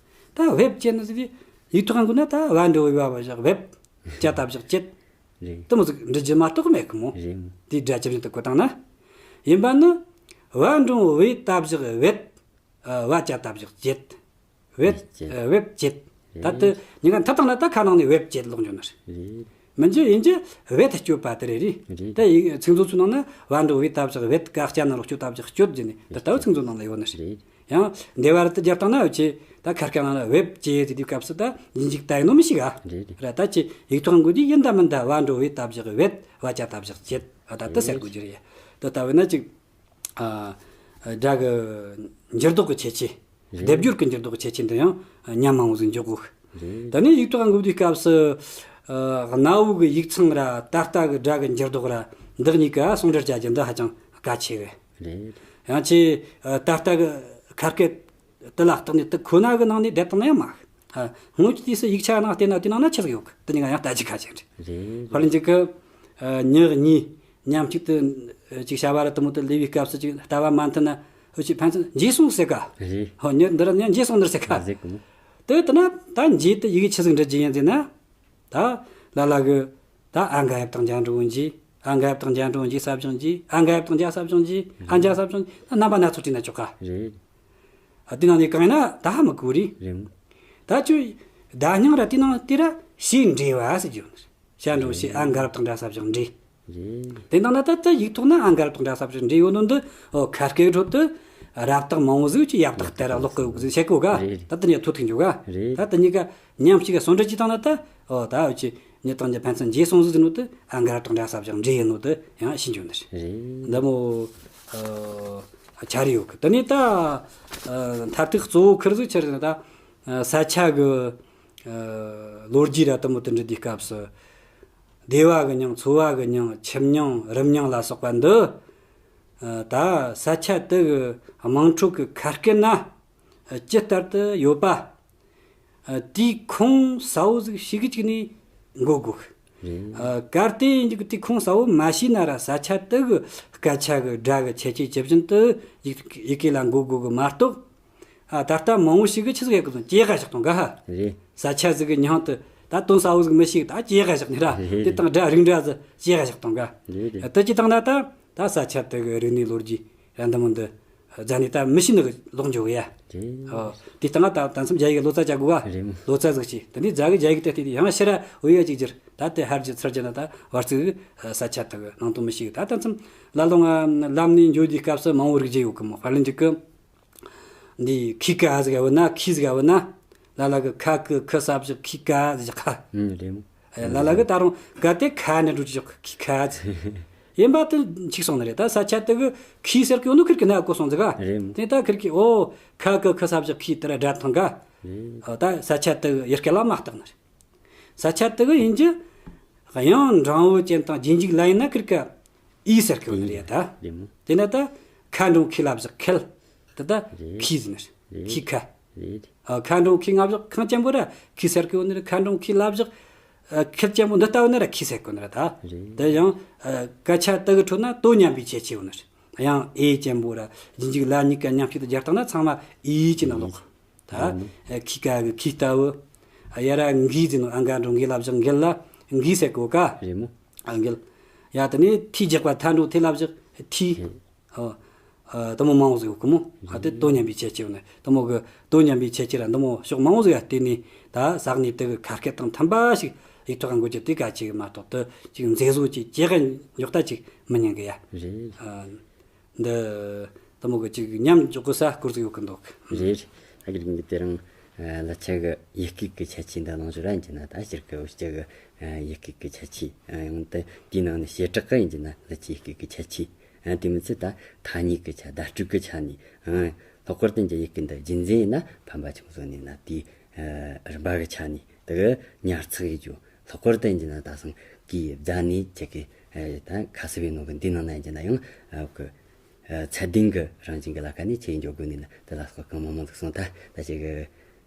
ད་བེབ་ཅེས་ནི་ཟེར་དུས་ཡིག་ཐོག་ག་འགོད་ན་ད་བ་འགྲེང་བུ་བའི་བ་བཞག་བེབ། ཅ་ད་བཞག་ཅེད། རེད། དེ་མོ་ཟིག་འབྲི་རྒྱུ་མ་གཏོགས་མེད་གི་མོ། རེད། དེའི་སྒྲ་ཇི་བཞིན་དུ་བཀོད་བཏང་ན། ཡིན་པ་ནི། བ་འགྲེང་བུ་བའི་ད་བཞག་བེད། ཨ། བ་ཅ་ད་བཞག་ཅེད། བེད། བེད་ཅེད། ཨ། བེད་ཅེད། རེད། ད་དེ་གཉིས་ཀ་མཐུད་བཏང་ན་ད་ཁ་ནང་ནས་བེད་ཅེད་ལོག་འགྱོ་ནི་རེད། རེད། མི་འགྱུར་ཡིན་གྱི་བེད་གཅོད་པ་དེ་རེད། རེད། རེད། ད་ཡིག་ཚིག་མཛོད་ཚོའི་ནང་ན་བ་འགྲེང་བུ་བའི་ད་བཞག་བེད། ཀ་སྐྱ་ན་རོ་གཅོད་ད་བཞག་གཅོད་ཟེར་ནས་འདི་ལྟ་བུ་ཚིག་མཛོད་ནང་ན་ཡོད་ནི་རེད། རེད། ཡང་སྡེ་བ་ར་དེ་སྦྱར་བཏང་ན་འུ་ཆོས་ད་ཁ་སྐད་ནང་ན་བེད་ཅེས་ཟེར་དུས་སྐབས་སུ་ད་ཡིན་གཅིག་ད་ཡིན་ནོ་མི་ཤེས་ག། རེད། རེད། ར་ད་ཅི་ཡིག་ཐོག་ག་འགོད་དུས་ཡིན་ད་མིན་ད་བ་འགྲེང་བུའི་ད་བཞག་བེད། བ་ཅ་ད་བཞག་ཅེད། ཨ། ད་དེ་ཟེར་དགོས་རྒྱུ་རེད། དེ་ལྟ་བུ་ན་ཅིག་ཨ། སྒྲ་གི་འགྱུར་ལྡོག་གི་ཁྱད་ཆོས། རེད། སྡེབ་སྦྱོར་གྱི་འགྱུར་ལྡོག་གི་ཁྱད་ཆོས་འདི་ཡང་ཉམས་མང་བོ་ཟིག་འཇོག་དགོས། རེད། ད་ནི་ཡིག་ཐོག་ག་འགོད་དུས་སྐབས་སུ། ཨ། གནའ་བོ་གི་ཡིག་ཚང་ར་ད་ལྟ་གི་སྒྲ་གི་འགྱུར་ལྡོག་ར་འདི་གཉིས་ཀ་ཟུང་འབྲེལ་བྱ་རྒྱུ་འདི་ཧ་ཅང་གལ་ཆེ་གི། རེད། ཡང་ཅིག་ཨ། ད་ལྟ་གི་ཁ་སྐད་དེ་ལ་བརྟེན་ནས་དེ་ཁོ་ན་གི་ནང་ནས་བསྡད་བཏང་ན་ཡང་མ། ཨ། སྔོན་གྱི་དུས་སུ་ཡིག་ཆ་ནང་བལྟས་ན་དེ་ནང་ན་ཆི་ཟིག་ཡོད་གི། དེ་གཉིས་ཀ་ཡང་ལྟ་རྒྱུ་ཁ་ཆེ་རེད། རེད། དཔེར་ན་འཇིག་གི། ཨ། མྱི་གཉིས་མཉམ་གཅིག་ཏུ་ཅིག་བྱ་བ་ར་དེ་མོ་དེ་ལས་པའི་སྐབས་སུ་ཅིག་ལྟ་བ་མ་མཐུན་ན་འུ་ཆོས་ཕན་ཚུན་འགྱེས་སོང་ཟེར་ག། རེད། ཧོ། མྱི་འདི་ར་མྱི་འགྱེས་སོང་ནི་ཟེར་ག། ཟེར་གི་མོ། དེ་ལྟ་ན་ད་འགྱེས་དེ་ཡི་གེ་ཆི་ཟིག་འབྲི་རྒྱུ་ཡིན་ཟེར་ན། ད་ལ་ལ་གི་ད་ཨ་འགའ་ཡབ་དང་འཇའ་འགྲོ་འོན་གྱི། ཨ་འགའ་ཡབ་དང་འཇའ་འགྲོ་འོན་གྱི་ས་བྱུང་གྱི། ཨ་འགའ་ཡབ་དང་འཇའ་ས་བྱུང་གྱི། ཨ་འཇའ་ས་བྱུང་གྱི། ད་རྣམ་པ་སྣ་ཚོགས་བྲིས་ན་ཆོག་ག། རེད། ཨ། དེ་ནང་ནས་གང་ཡིན་ན་ད་ཧ་མི་གོ་རེད། རེད། ད་ཁྱོད་བརྡ་རྙིང་ར་དེ་ནང་དེ་ར་ཞེས་འབྲེལ་བ་ཟེར་རྒྱུ་ཡོད་ནི་རེད། ཞ་འགྲེང་བུ་ཞེས། ཨ་འགའ་རབ་དང་འདྲ་ས་བཞག་འབྲེལ། རེད། དེ་འདང་ན་ད་ལྟ་ཡིག་ཐོག་ན་ཨ་འགའ་རབ་དང་འདྲ་ས་བཞག་འབྲེལ་ཡོད་ནོ་འདི། ཨོ། ཁ་སྐད་ཁྲོད་དུ་རབ་བཏགས་མང་བོ་ཟིག་ཅིག་ཡབ་བཏགས་ལྟར་ལོག་གི་ཟིག་བཤད་གོ་ག། རེད། ད་དེ་ནས་ཐོ་ཐུག་འཇུག་ག། རེད། ད་དེ་གཉིས་ཀ་མཉམ་གཅིག་ག་ཟུང་འབྲེལ་གྱིས་བཏང་ན་ད། ཨོ། ད་འུ་ཆོས་མྱི་དང་མྱི་ཕན་ཚུན་འགྱེས་སོང་ཟིག་ཟེར་ནོ་དེ་ཨ་འགའ་རབ་དང་འདྲ་ས་བཞག་འབྲེལ་ཡིན་ནོ་དེ་ཡང་ཤེས་འཇོག་ནི་རེད། རེད། འདི་མོ། ཨ། ཆ་རེ་ཡོད་གི། དེ་ནས་ད། ཨ། མཐར་ཐུག་གཙོ་བོ་ཁིར་ཟིག་ཆི་རེད་ཟེར་ན་ད། ཨ། ས་ཆ་གི། ཨ། ལོ་རྒྱུས་ར་དེ་མོ་དེ་འབྲི་དུས་སྐབས་སུ། སྡེ་བ་གི་མྱིང་། ཚོ་བ་གི་མྱིང་། ཁྱིམ་མྱིང་། རུ་མྱིང་ལ་སོགས་པ་འདི། ཨ། ད་ས་ཆ་དེ་གི་དམངས་ཁྲོད་ཀྱི་ཁ་སྐད་ན་ཇི་ལྟར་དུ་ཡོད་པ། ཨ། དེའི་ཁུངས་གསལ་བོ་ཟིག་ཞིག་གཅིག་ནས་འགོད་དགོས། རེད། ཨ། གལ་ཏེ་ཡིན་གྱི་དེའི་ཁུངས་གསལ་བོ་མ་ཤེས་ན་ར་ས་ཆ་དེ་གི་སྐད་ཆ་གི་སྒྲ་གི་ཁྱད་ཆོས་ཇི་བཞིན་དུ་ཡི་ཡི་གེ་ལ་འགོད་དགོས་གི་མ་གཏོགས། ཨ། ད་ལྟ་མང་བོ་ཞིག་གིས་ཆི་ཟིག་ཡེད་གི་སོང་། ཇེ་ག་བཞག་བཏང་ག་ཧ། རེད། ས་ཆ་ཟིག་གི་མྱིང་དེ་ད་དོན་གསལ་བོ་ཟིག་མི་ཤེས་གི། ད་ཇེ་ག་བཞག་ནི་ར། རེད། དེ་དང་སྒྲ་རིགས་འདྲ་ཟིག་ཇེ་ག་བཞག་བཏང་ག། རེད། རེད། དེ་ཅི་བཏང་ན་ད་ད་ས་ཆ་དེ་གི་རིག་གནས་ལོ་རྒྱུས་ར་འདི་མོ་འདི་རྫ་ནས་ད་མི་ཤེས་ནི་ལོག་འགྱོ་གི་ཡ། རེད། ཨོ། དེ་བཏང་ད་ད་མཚམས་རྒྱ་ཡིག་ལོ་ཙཱ་བྱ་དགོས་ག། རེད། ལོ་ཙཱ་ཟིག་བྱས། དེ་ནས་རྫ་གི་རྒྱ་ཡིག་དེ་བལྟས་ཏེ་ཡང་ཕྱིར་ར་འོ་ཡ་ཅིག་བསྒྱུར། ད་དེ་ཧར་རྒྱུ་ཚུར་རྒྱུ་ན་ད་བར་ཚིག་གི་ས་ཆ་དེ་གི་ནང་དོན་མི་ཤེས་གི། ད་ད་མཚམས་ལ་ལོ་ང་ལམ་ནས་འགྱོ་དུས་སྐབས་སུ་མང་བོ་རིག་རྒྱུ་ཡོད་གི་མོ། དཔེར་ན་འཇིག་གི། འདི་ཁི་ཀ་ཟིག་བུད་ན། ཁི་ཟིག་བུད་ན། ལ་ལ་གི་ཁ་གི་ཁི་ས་བཞག་ཁི་ཀ་ཟིག་ཁ། ཨུམ། རེད་མོ། ལ་ལ་གི་ད་རུང་ག་དེ་ཁ་ནས་འགྲོ་ཅི་ཞོག་ཁི་ཁ་ཟིག་ཡིན་པ་དེ་འཆུག་སོང་ནི་རེད། ད་ས་ཆ་དེ་གི་ཁི་ཟེར་གི་ཡོད་ནོ་ཁིར་གི་ན་གོ་སོང་ཟིག་ག། རེད་མོ། དེ་ད་ཁིར་གི་ཨོ་ཁ་གི་ཁི་ས་བཞག་ཁི་དེ་ར་སྒྲ་ཐང་ག། རེད། ཨོ། ད་ས་ཆ་དེ་གི་ཡུལ་སྐད་ལ་མ་བཏགས་ནི་རེད། ས་ཆ་དེ་གི་ཡིན་གྱི་དབྱངས་འགྲེང་བུ་ཅན་དང་རྗེས་འཇུག་ལ་ཡིན་ན་ཁིར་གི་ཨི་ཟེར་གི་ཡོད་ནི་རེད་ད། རེད་མོ། དེ་ན་ད་ཁ་འགྲེང་ཁི་ལ་བཞག་ཁལ། དེ་ད་རེད། ཁི་ཟེར་ནི་རེད། རེད། ཁི་ཁ། རེད། ཨ། ཁ་འགྲེང་ཁི་ང་བཞག་ཁང་ཅན་པོ་ར་ཁི་ཟེར་གི་ཡོད་ནི་རེད། ཁ་འགྲེང་ཁི་ལ་བཞག་ཨ། ཁལ་ཅན་པོ་འདི་ལྟ་བུ་ནི་ར་ཁི་ཟེར་གི་ཡོད་ནི་རེད་ད། རེད། དེ་ཡང་ཨ། སྐད་ཆ་དེ་གི་ཁྲོད་ན་དོན་མཉམ་པའི་ཁྱད་ཆོས་ཡོད་ནི་རེད། ཡང་ཨེ་ཅན་པོ་ར་རྗེས་འཇུག་ལ་གཉིས་ཀ་མཉམ་གཅིག་ཏུ་སྦྱར་བཏང་ན་ཚང་མ་ཨི་ཅན་ན་ལོག་ད་ཨ་ནི། ཨ་ཁི་ཀ་གི་ཁི་ལྟ་བུ། ཨ་ཡ་ར་འགི་ཟེར་ནོ་ཨ་འགའ་འགྲོ་འགི་ལ་བཞག་འགལ་ལ་འགི་ཟེར་གོ་ཀ་རེད་མོ། ཨ་འགལ། ཡ་དེ་ནས་ཐི་རྒྱག་པ་ཐ་འགྲོ་ཐི་ལ་བཞག་ཐི། ཨ་ཨ་དེ་མོ་མང་བོ་ཟིག་ཡོད་གི་མོ། ཨ་དེ་དོ་མཉམ་པའི་ཁྱད་ཆོས་ནི་དེ་མོ་གི་དོ་མཉམ་པའི་ཁྱད་ཆོས་ར་འདི་མོ་ཕྱོགས་མང་བོ་ཟིག་ཡ་བལྟས་ནས་ད་ས་གནས་དེ་གི་ཁ་སྐད་དང་མཐུན་པ་ཞིག་ཡིག་ཐོག་འགོད་རྒྱུ་དེ་གལ་ཆེ་གི་མ་གཏོགས་དེ་ཅིག་མཛེས་བཟོ་ཅིག་ཅེ་ག་འཇོག་ད་ཅིག་མི་ཉན་གི་ཡ། རེད། ཨ། འདི་དེ་མོ་གི་ཅིག་མཉམ་འཇོག་གི་ས་སྐོར་ཟིག་ཡོད་གི་འདུག་རེད། ཨ་གི་རིང་གི་དེ་རིང་ལ་ཆ་གི་ཡི་གེ་གི་ཁྱད་ཆོས་འདི་གླེང་བརྗོད་ར་ཡིན་གྱི་ན་ད་སྤྱིར་གི་འུ་ཅག་གི་ཡི་གེ་གི་ཁྱད་ཆོས་ཡང་དེ་དེའི་ནང་ནས་བྱེ་བྲག་གི་ཡིན་གྱི་ན་ལ་ཆ་ཡི་གེ་གི་ཁྱད་ཆོས་དེ་མི་ཚད་ད་ཐ་སྙད་གི་ཆ་བརྡ་སྤྲོད་གི་ཆ་ནས་ལྷག་པར་དུ་འཇའ་ཡི་གེ་འདི་རྒྱུན་འཛིན་ཡིན་ན་ཕན་པ་ཆུང་བཟོ་ནས་ན་དེའི་རིམ་པ་གི་ཆ་ནས་དེ་གི་ཉར་ཚགས་ཡིན་རྒྱུ། ལྷག་པར་དུ་ཡིན་གྱི་ན་ད་སང་གི་རྫ་ནས་ཁྱེད་ཀྱི་ད་ཁ་གསབ་ཡིན་ནོ་གི་འདི་ནང་ན་ཡིན་གྱི་ན་ཡང་གི་ཚད་ལྡན་གྱི་རང་བཞིན་གྱི་ལ་ཁ་ནས་ཆེ་འཇོག་དགོས་ནི་ན་དེ་ལ་སོགས་གང་མང་མང་ཟིག་སོང་ད་ད་ཅིག་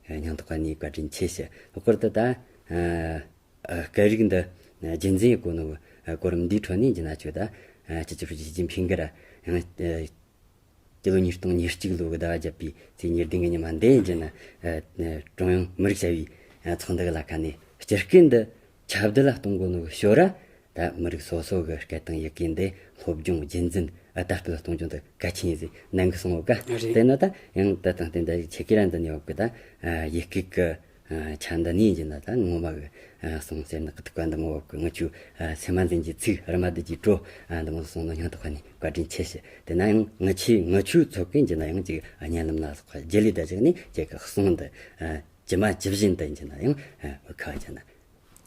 སྙིང་ཐག་པ་ནས་བཀའ་དྲིན་ཆེ་ཞུ། ལྷག་པར་དུ་ད་སྐད་རིགས་འདི་རྒྱུན་འཛིན་ཡོད་གོ་ནོ་གོ་རིམ་འདིའི་ཁྲོད་ནས་ཡིན་གྱི་ན་ཆོ་ད་སྤྱི་ཁྱབ་ཞི་ཅིན་ཕིང་གི་ར་ཡང་སྤྱི་ལོ་ཉིས་སྟོང་ཉེར་གཅིག་ལོ་གི་ཟླ་བ་བརྒྱད་པའི་ཚེས་ཉེར་བདུན་གི་ཉི་མ་འདི་ཡིན་གྱི་ན་ཀྲུང་དབྱང་མི་རིགས་བྱ་བའི་ཚོགས་འདུ་གི་ལ་ཁ་ནས་སྤྱི་སྐད་འདི་ཁྱབ་གདལ་ལ་གཏོང་དགོས་ནོ་གི་ཞོར་ར་ད་མི་རིགས་སོ་སོ་གི་སྐད་དང་ཡི་གེ་འདི་སློབ་སྦྱོང་རྒྱུན་འཛིན་དར་སྤེལ་གཏོང་རྒྱུ་འདི་གལ་ཆེན་ཡིན་ཟེར་ནན་གི་གསུངས་ཡོད་ཀ་རེད། དེ་ན་ད་ཡང་ད་དང་བསྟན་ད་ཆེ་གི་ར་འདི་ནས་ཡོད་གི་ད་ཡི་གེ་གི་ཆ་འདི་ནས་ཡིན་གྱི་ན་ད་ངོ་མ་གི་གསུང་ཟེར་ན་གི་ཐུག་པ་འདི་མོ་ཡོད་གི། ང་ཆུ་སེམས་མ་འཛིན་གྱི་ཚིག་རི་མ་འདི་གྱི་སྤྲོ་འདི་མོ་གསུང་ནོ་སྙིང་ཐག་པ་ནས་བཀའ་དྲིན་ཆེ་ཞུ། དེ་ན་ཡང་ང་ཆེ་ང་ཆུ་ཚོ་གི་ཡིན་གྱི་ན་ཡང་ཅིག་བརྙན་ལམ་ན་སོགས་རྒྱུ་ལས་ད་ཅིག་ནས་ཅིག་གི་གསུང་འདི་ཇི་མ་ཇི་བཞིན་དུ་ཡིན་གྱི་ན་ཡང་ཁ་ཡིན་གྱི་ན།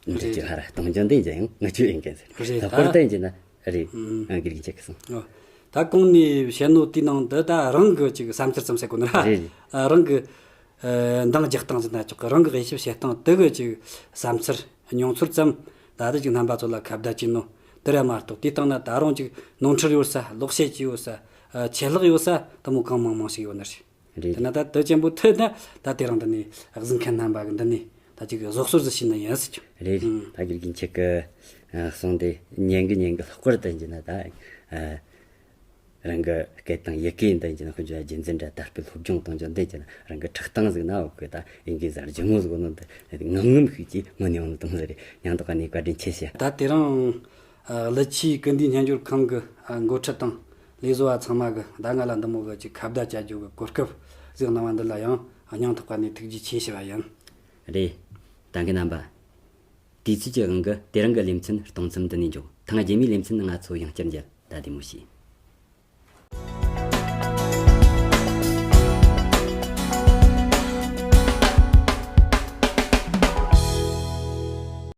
འདི་ཅིག་ཧ་ར་གཏོང་རྒྱུ་འདི་ཡིན་ཀྱང་ང་ཆོས་ཡིན་མཁན་ཟེར། རེད་ད། ལྷག་པར་དུ་ཡིན་གྱི་ན་རེད། ཨང་། དགེ་རྒན་ཅིག་གིས་གསུངས། ཨོ། ད་གོང་ནས་བཤད་ནོ་དེའི་ནང་དུ་ད་རང་གི་ཅིག་བསམ་འཆར་ཙམ་ཟེར་གོ་ནི་ར། རེད་རེད། ཨ། རང་གི་ཨ། འདང་རྒྱག་སྟངས་ཟེར་ན་ཆོག་གི། རང་གི་དབྱེ་ཞིབ་བྱེད་སྟངས་དེ་གི་ཅིག་བསམ་འཆར་མྱོང་ཚོར་ཙམ་ད་ལྟ་ཅིག་རྣམ་པ་ཚོ་ལ་ཁ་བརྡ་བྱས་ནོ་དེ་ར་མ་གཏོགས། དེའི་སྟེང་ན་ད་རུང་ཅིག་ནོར་འཁྲུལ་ཡོད་ས། ལོག་བཤད་ཅིག་ཡོད་ས། ཨ། ཆད་ལྷག་ཡོད་ས་དེ་མོ་གང་མང་མང་ཞིག་ཡོད་ནི་རེད། རེད། དེ་ན་ད་དུ་ཅན་པོ་ཐོས་ན་ད་དེ་རིང་འདི་ནས་གཟིགས་མཁན་རྣམ་པ་གི་འདི་ནས་ད་ཅིག་བཟོ་གསོལ་ཟིག་བྱས་ན་ཡིན་ཟེར་གྱི། རེད། ཨང་། ད་དགེ་རྒན་ཁྱེད་ཀྱི་གསུང་དེ་ཉན་གི་ཉན་གི་ལྷག་པར་དུ་ཡིན་ན་ད་རང་གི་སྐད་དང་ཡི་གེ་འདི་ཡིན་ན་ཁོ་ཚོ་རྒྱུན་འཛིན་འདྲ་དར་སྤེལ་སློབ་སྦྱོང་གཏོང་རྒྱུ་འདི་ཡིན་ན་རང་གི་ཁྲག་རྟགས་ཟིག་ན་འོག་གི་ད་ཡིན་གི་ཟེར་རྒྱུ་མོ་ཟིག་ནོ་འདི་ངམ་ངམ་ཤིག་ཅིག་ངོ་ནས་ཡོང་དུང་ཟིག་རེད། ཡང་དག་ནས་བཀའ་དྲིན་ཆེ་ཞུ། ད་དེ་རིང་ཨ། ཀླུ་ཆུའི་ཀིརྟི་སྨྱན་སྦྱོར་ཁང་གི་ཨ། འགོ་ཁྲིད་དང་ལས་བཟོ་བ་ཚང་མ་གི་ད་ང་ལ་འདི་མོ་གི་ཅིག་ཁ་བརྡ་བྱ་རྒྱུ་གི་གོ་སྐབས་ཟིག་གནང་བ་འདི་ལ་ཡང་སྙིང་ཐག་པ་ནས་ཐུགས་རྗེ་ཆེ་ཞུ་བ་ཡིན། རེད། ད་གི་རྣམ་པ། དུས་ཚོད་ཀྱི་དབང་གིས་དེ་རིང་གི་ལེ་ཚན་གཏོང་མཚམས་འདི་ནས་འཇོག་ཐེངས་རྗེས་མའི་ལེ་ཚན་ང་ཚོ་ཡང་བསྐྱར་མཇལ། ད་བདེ་མོ་བྱོས།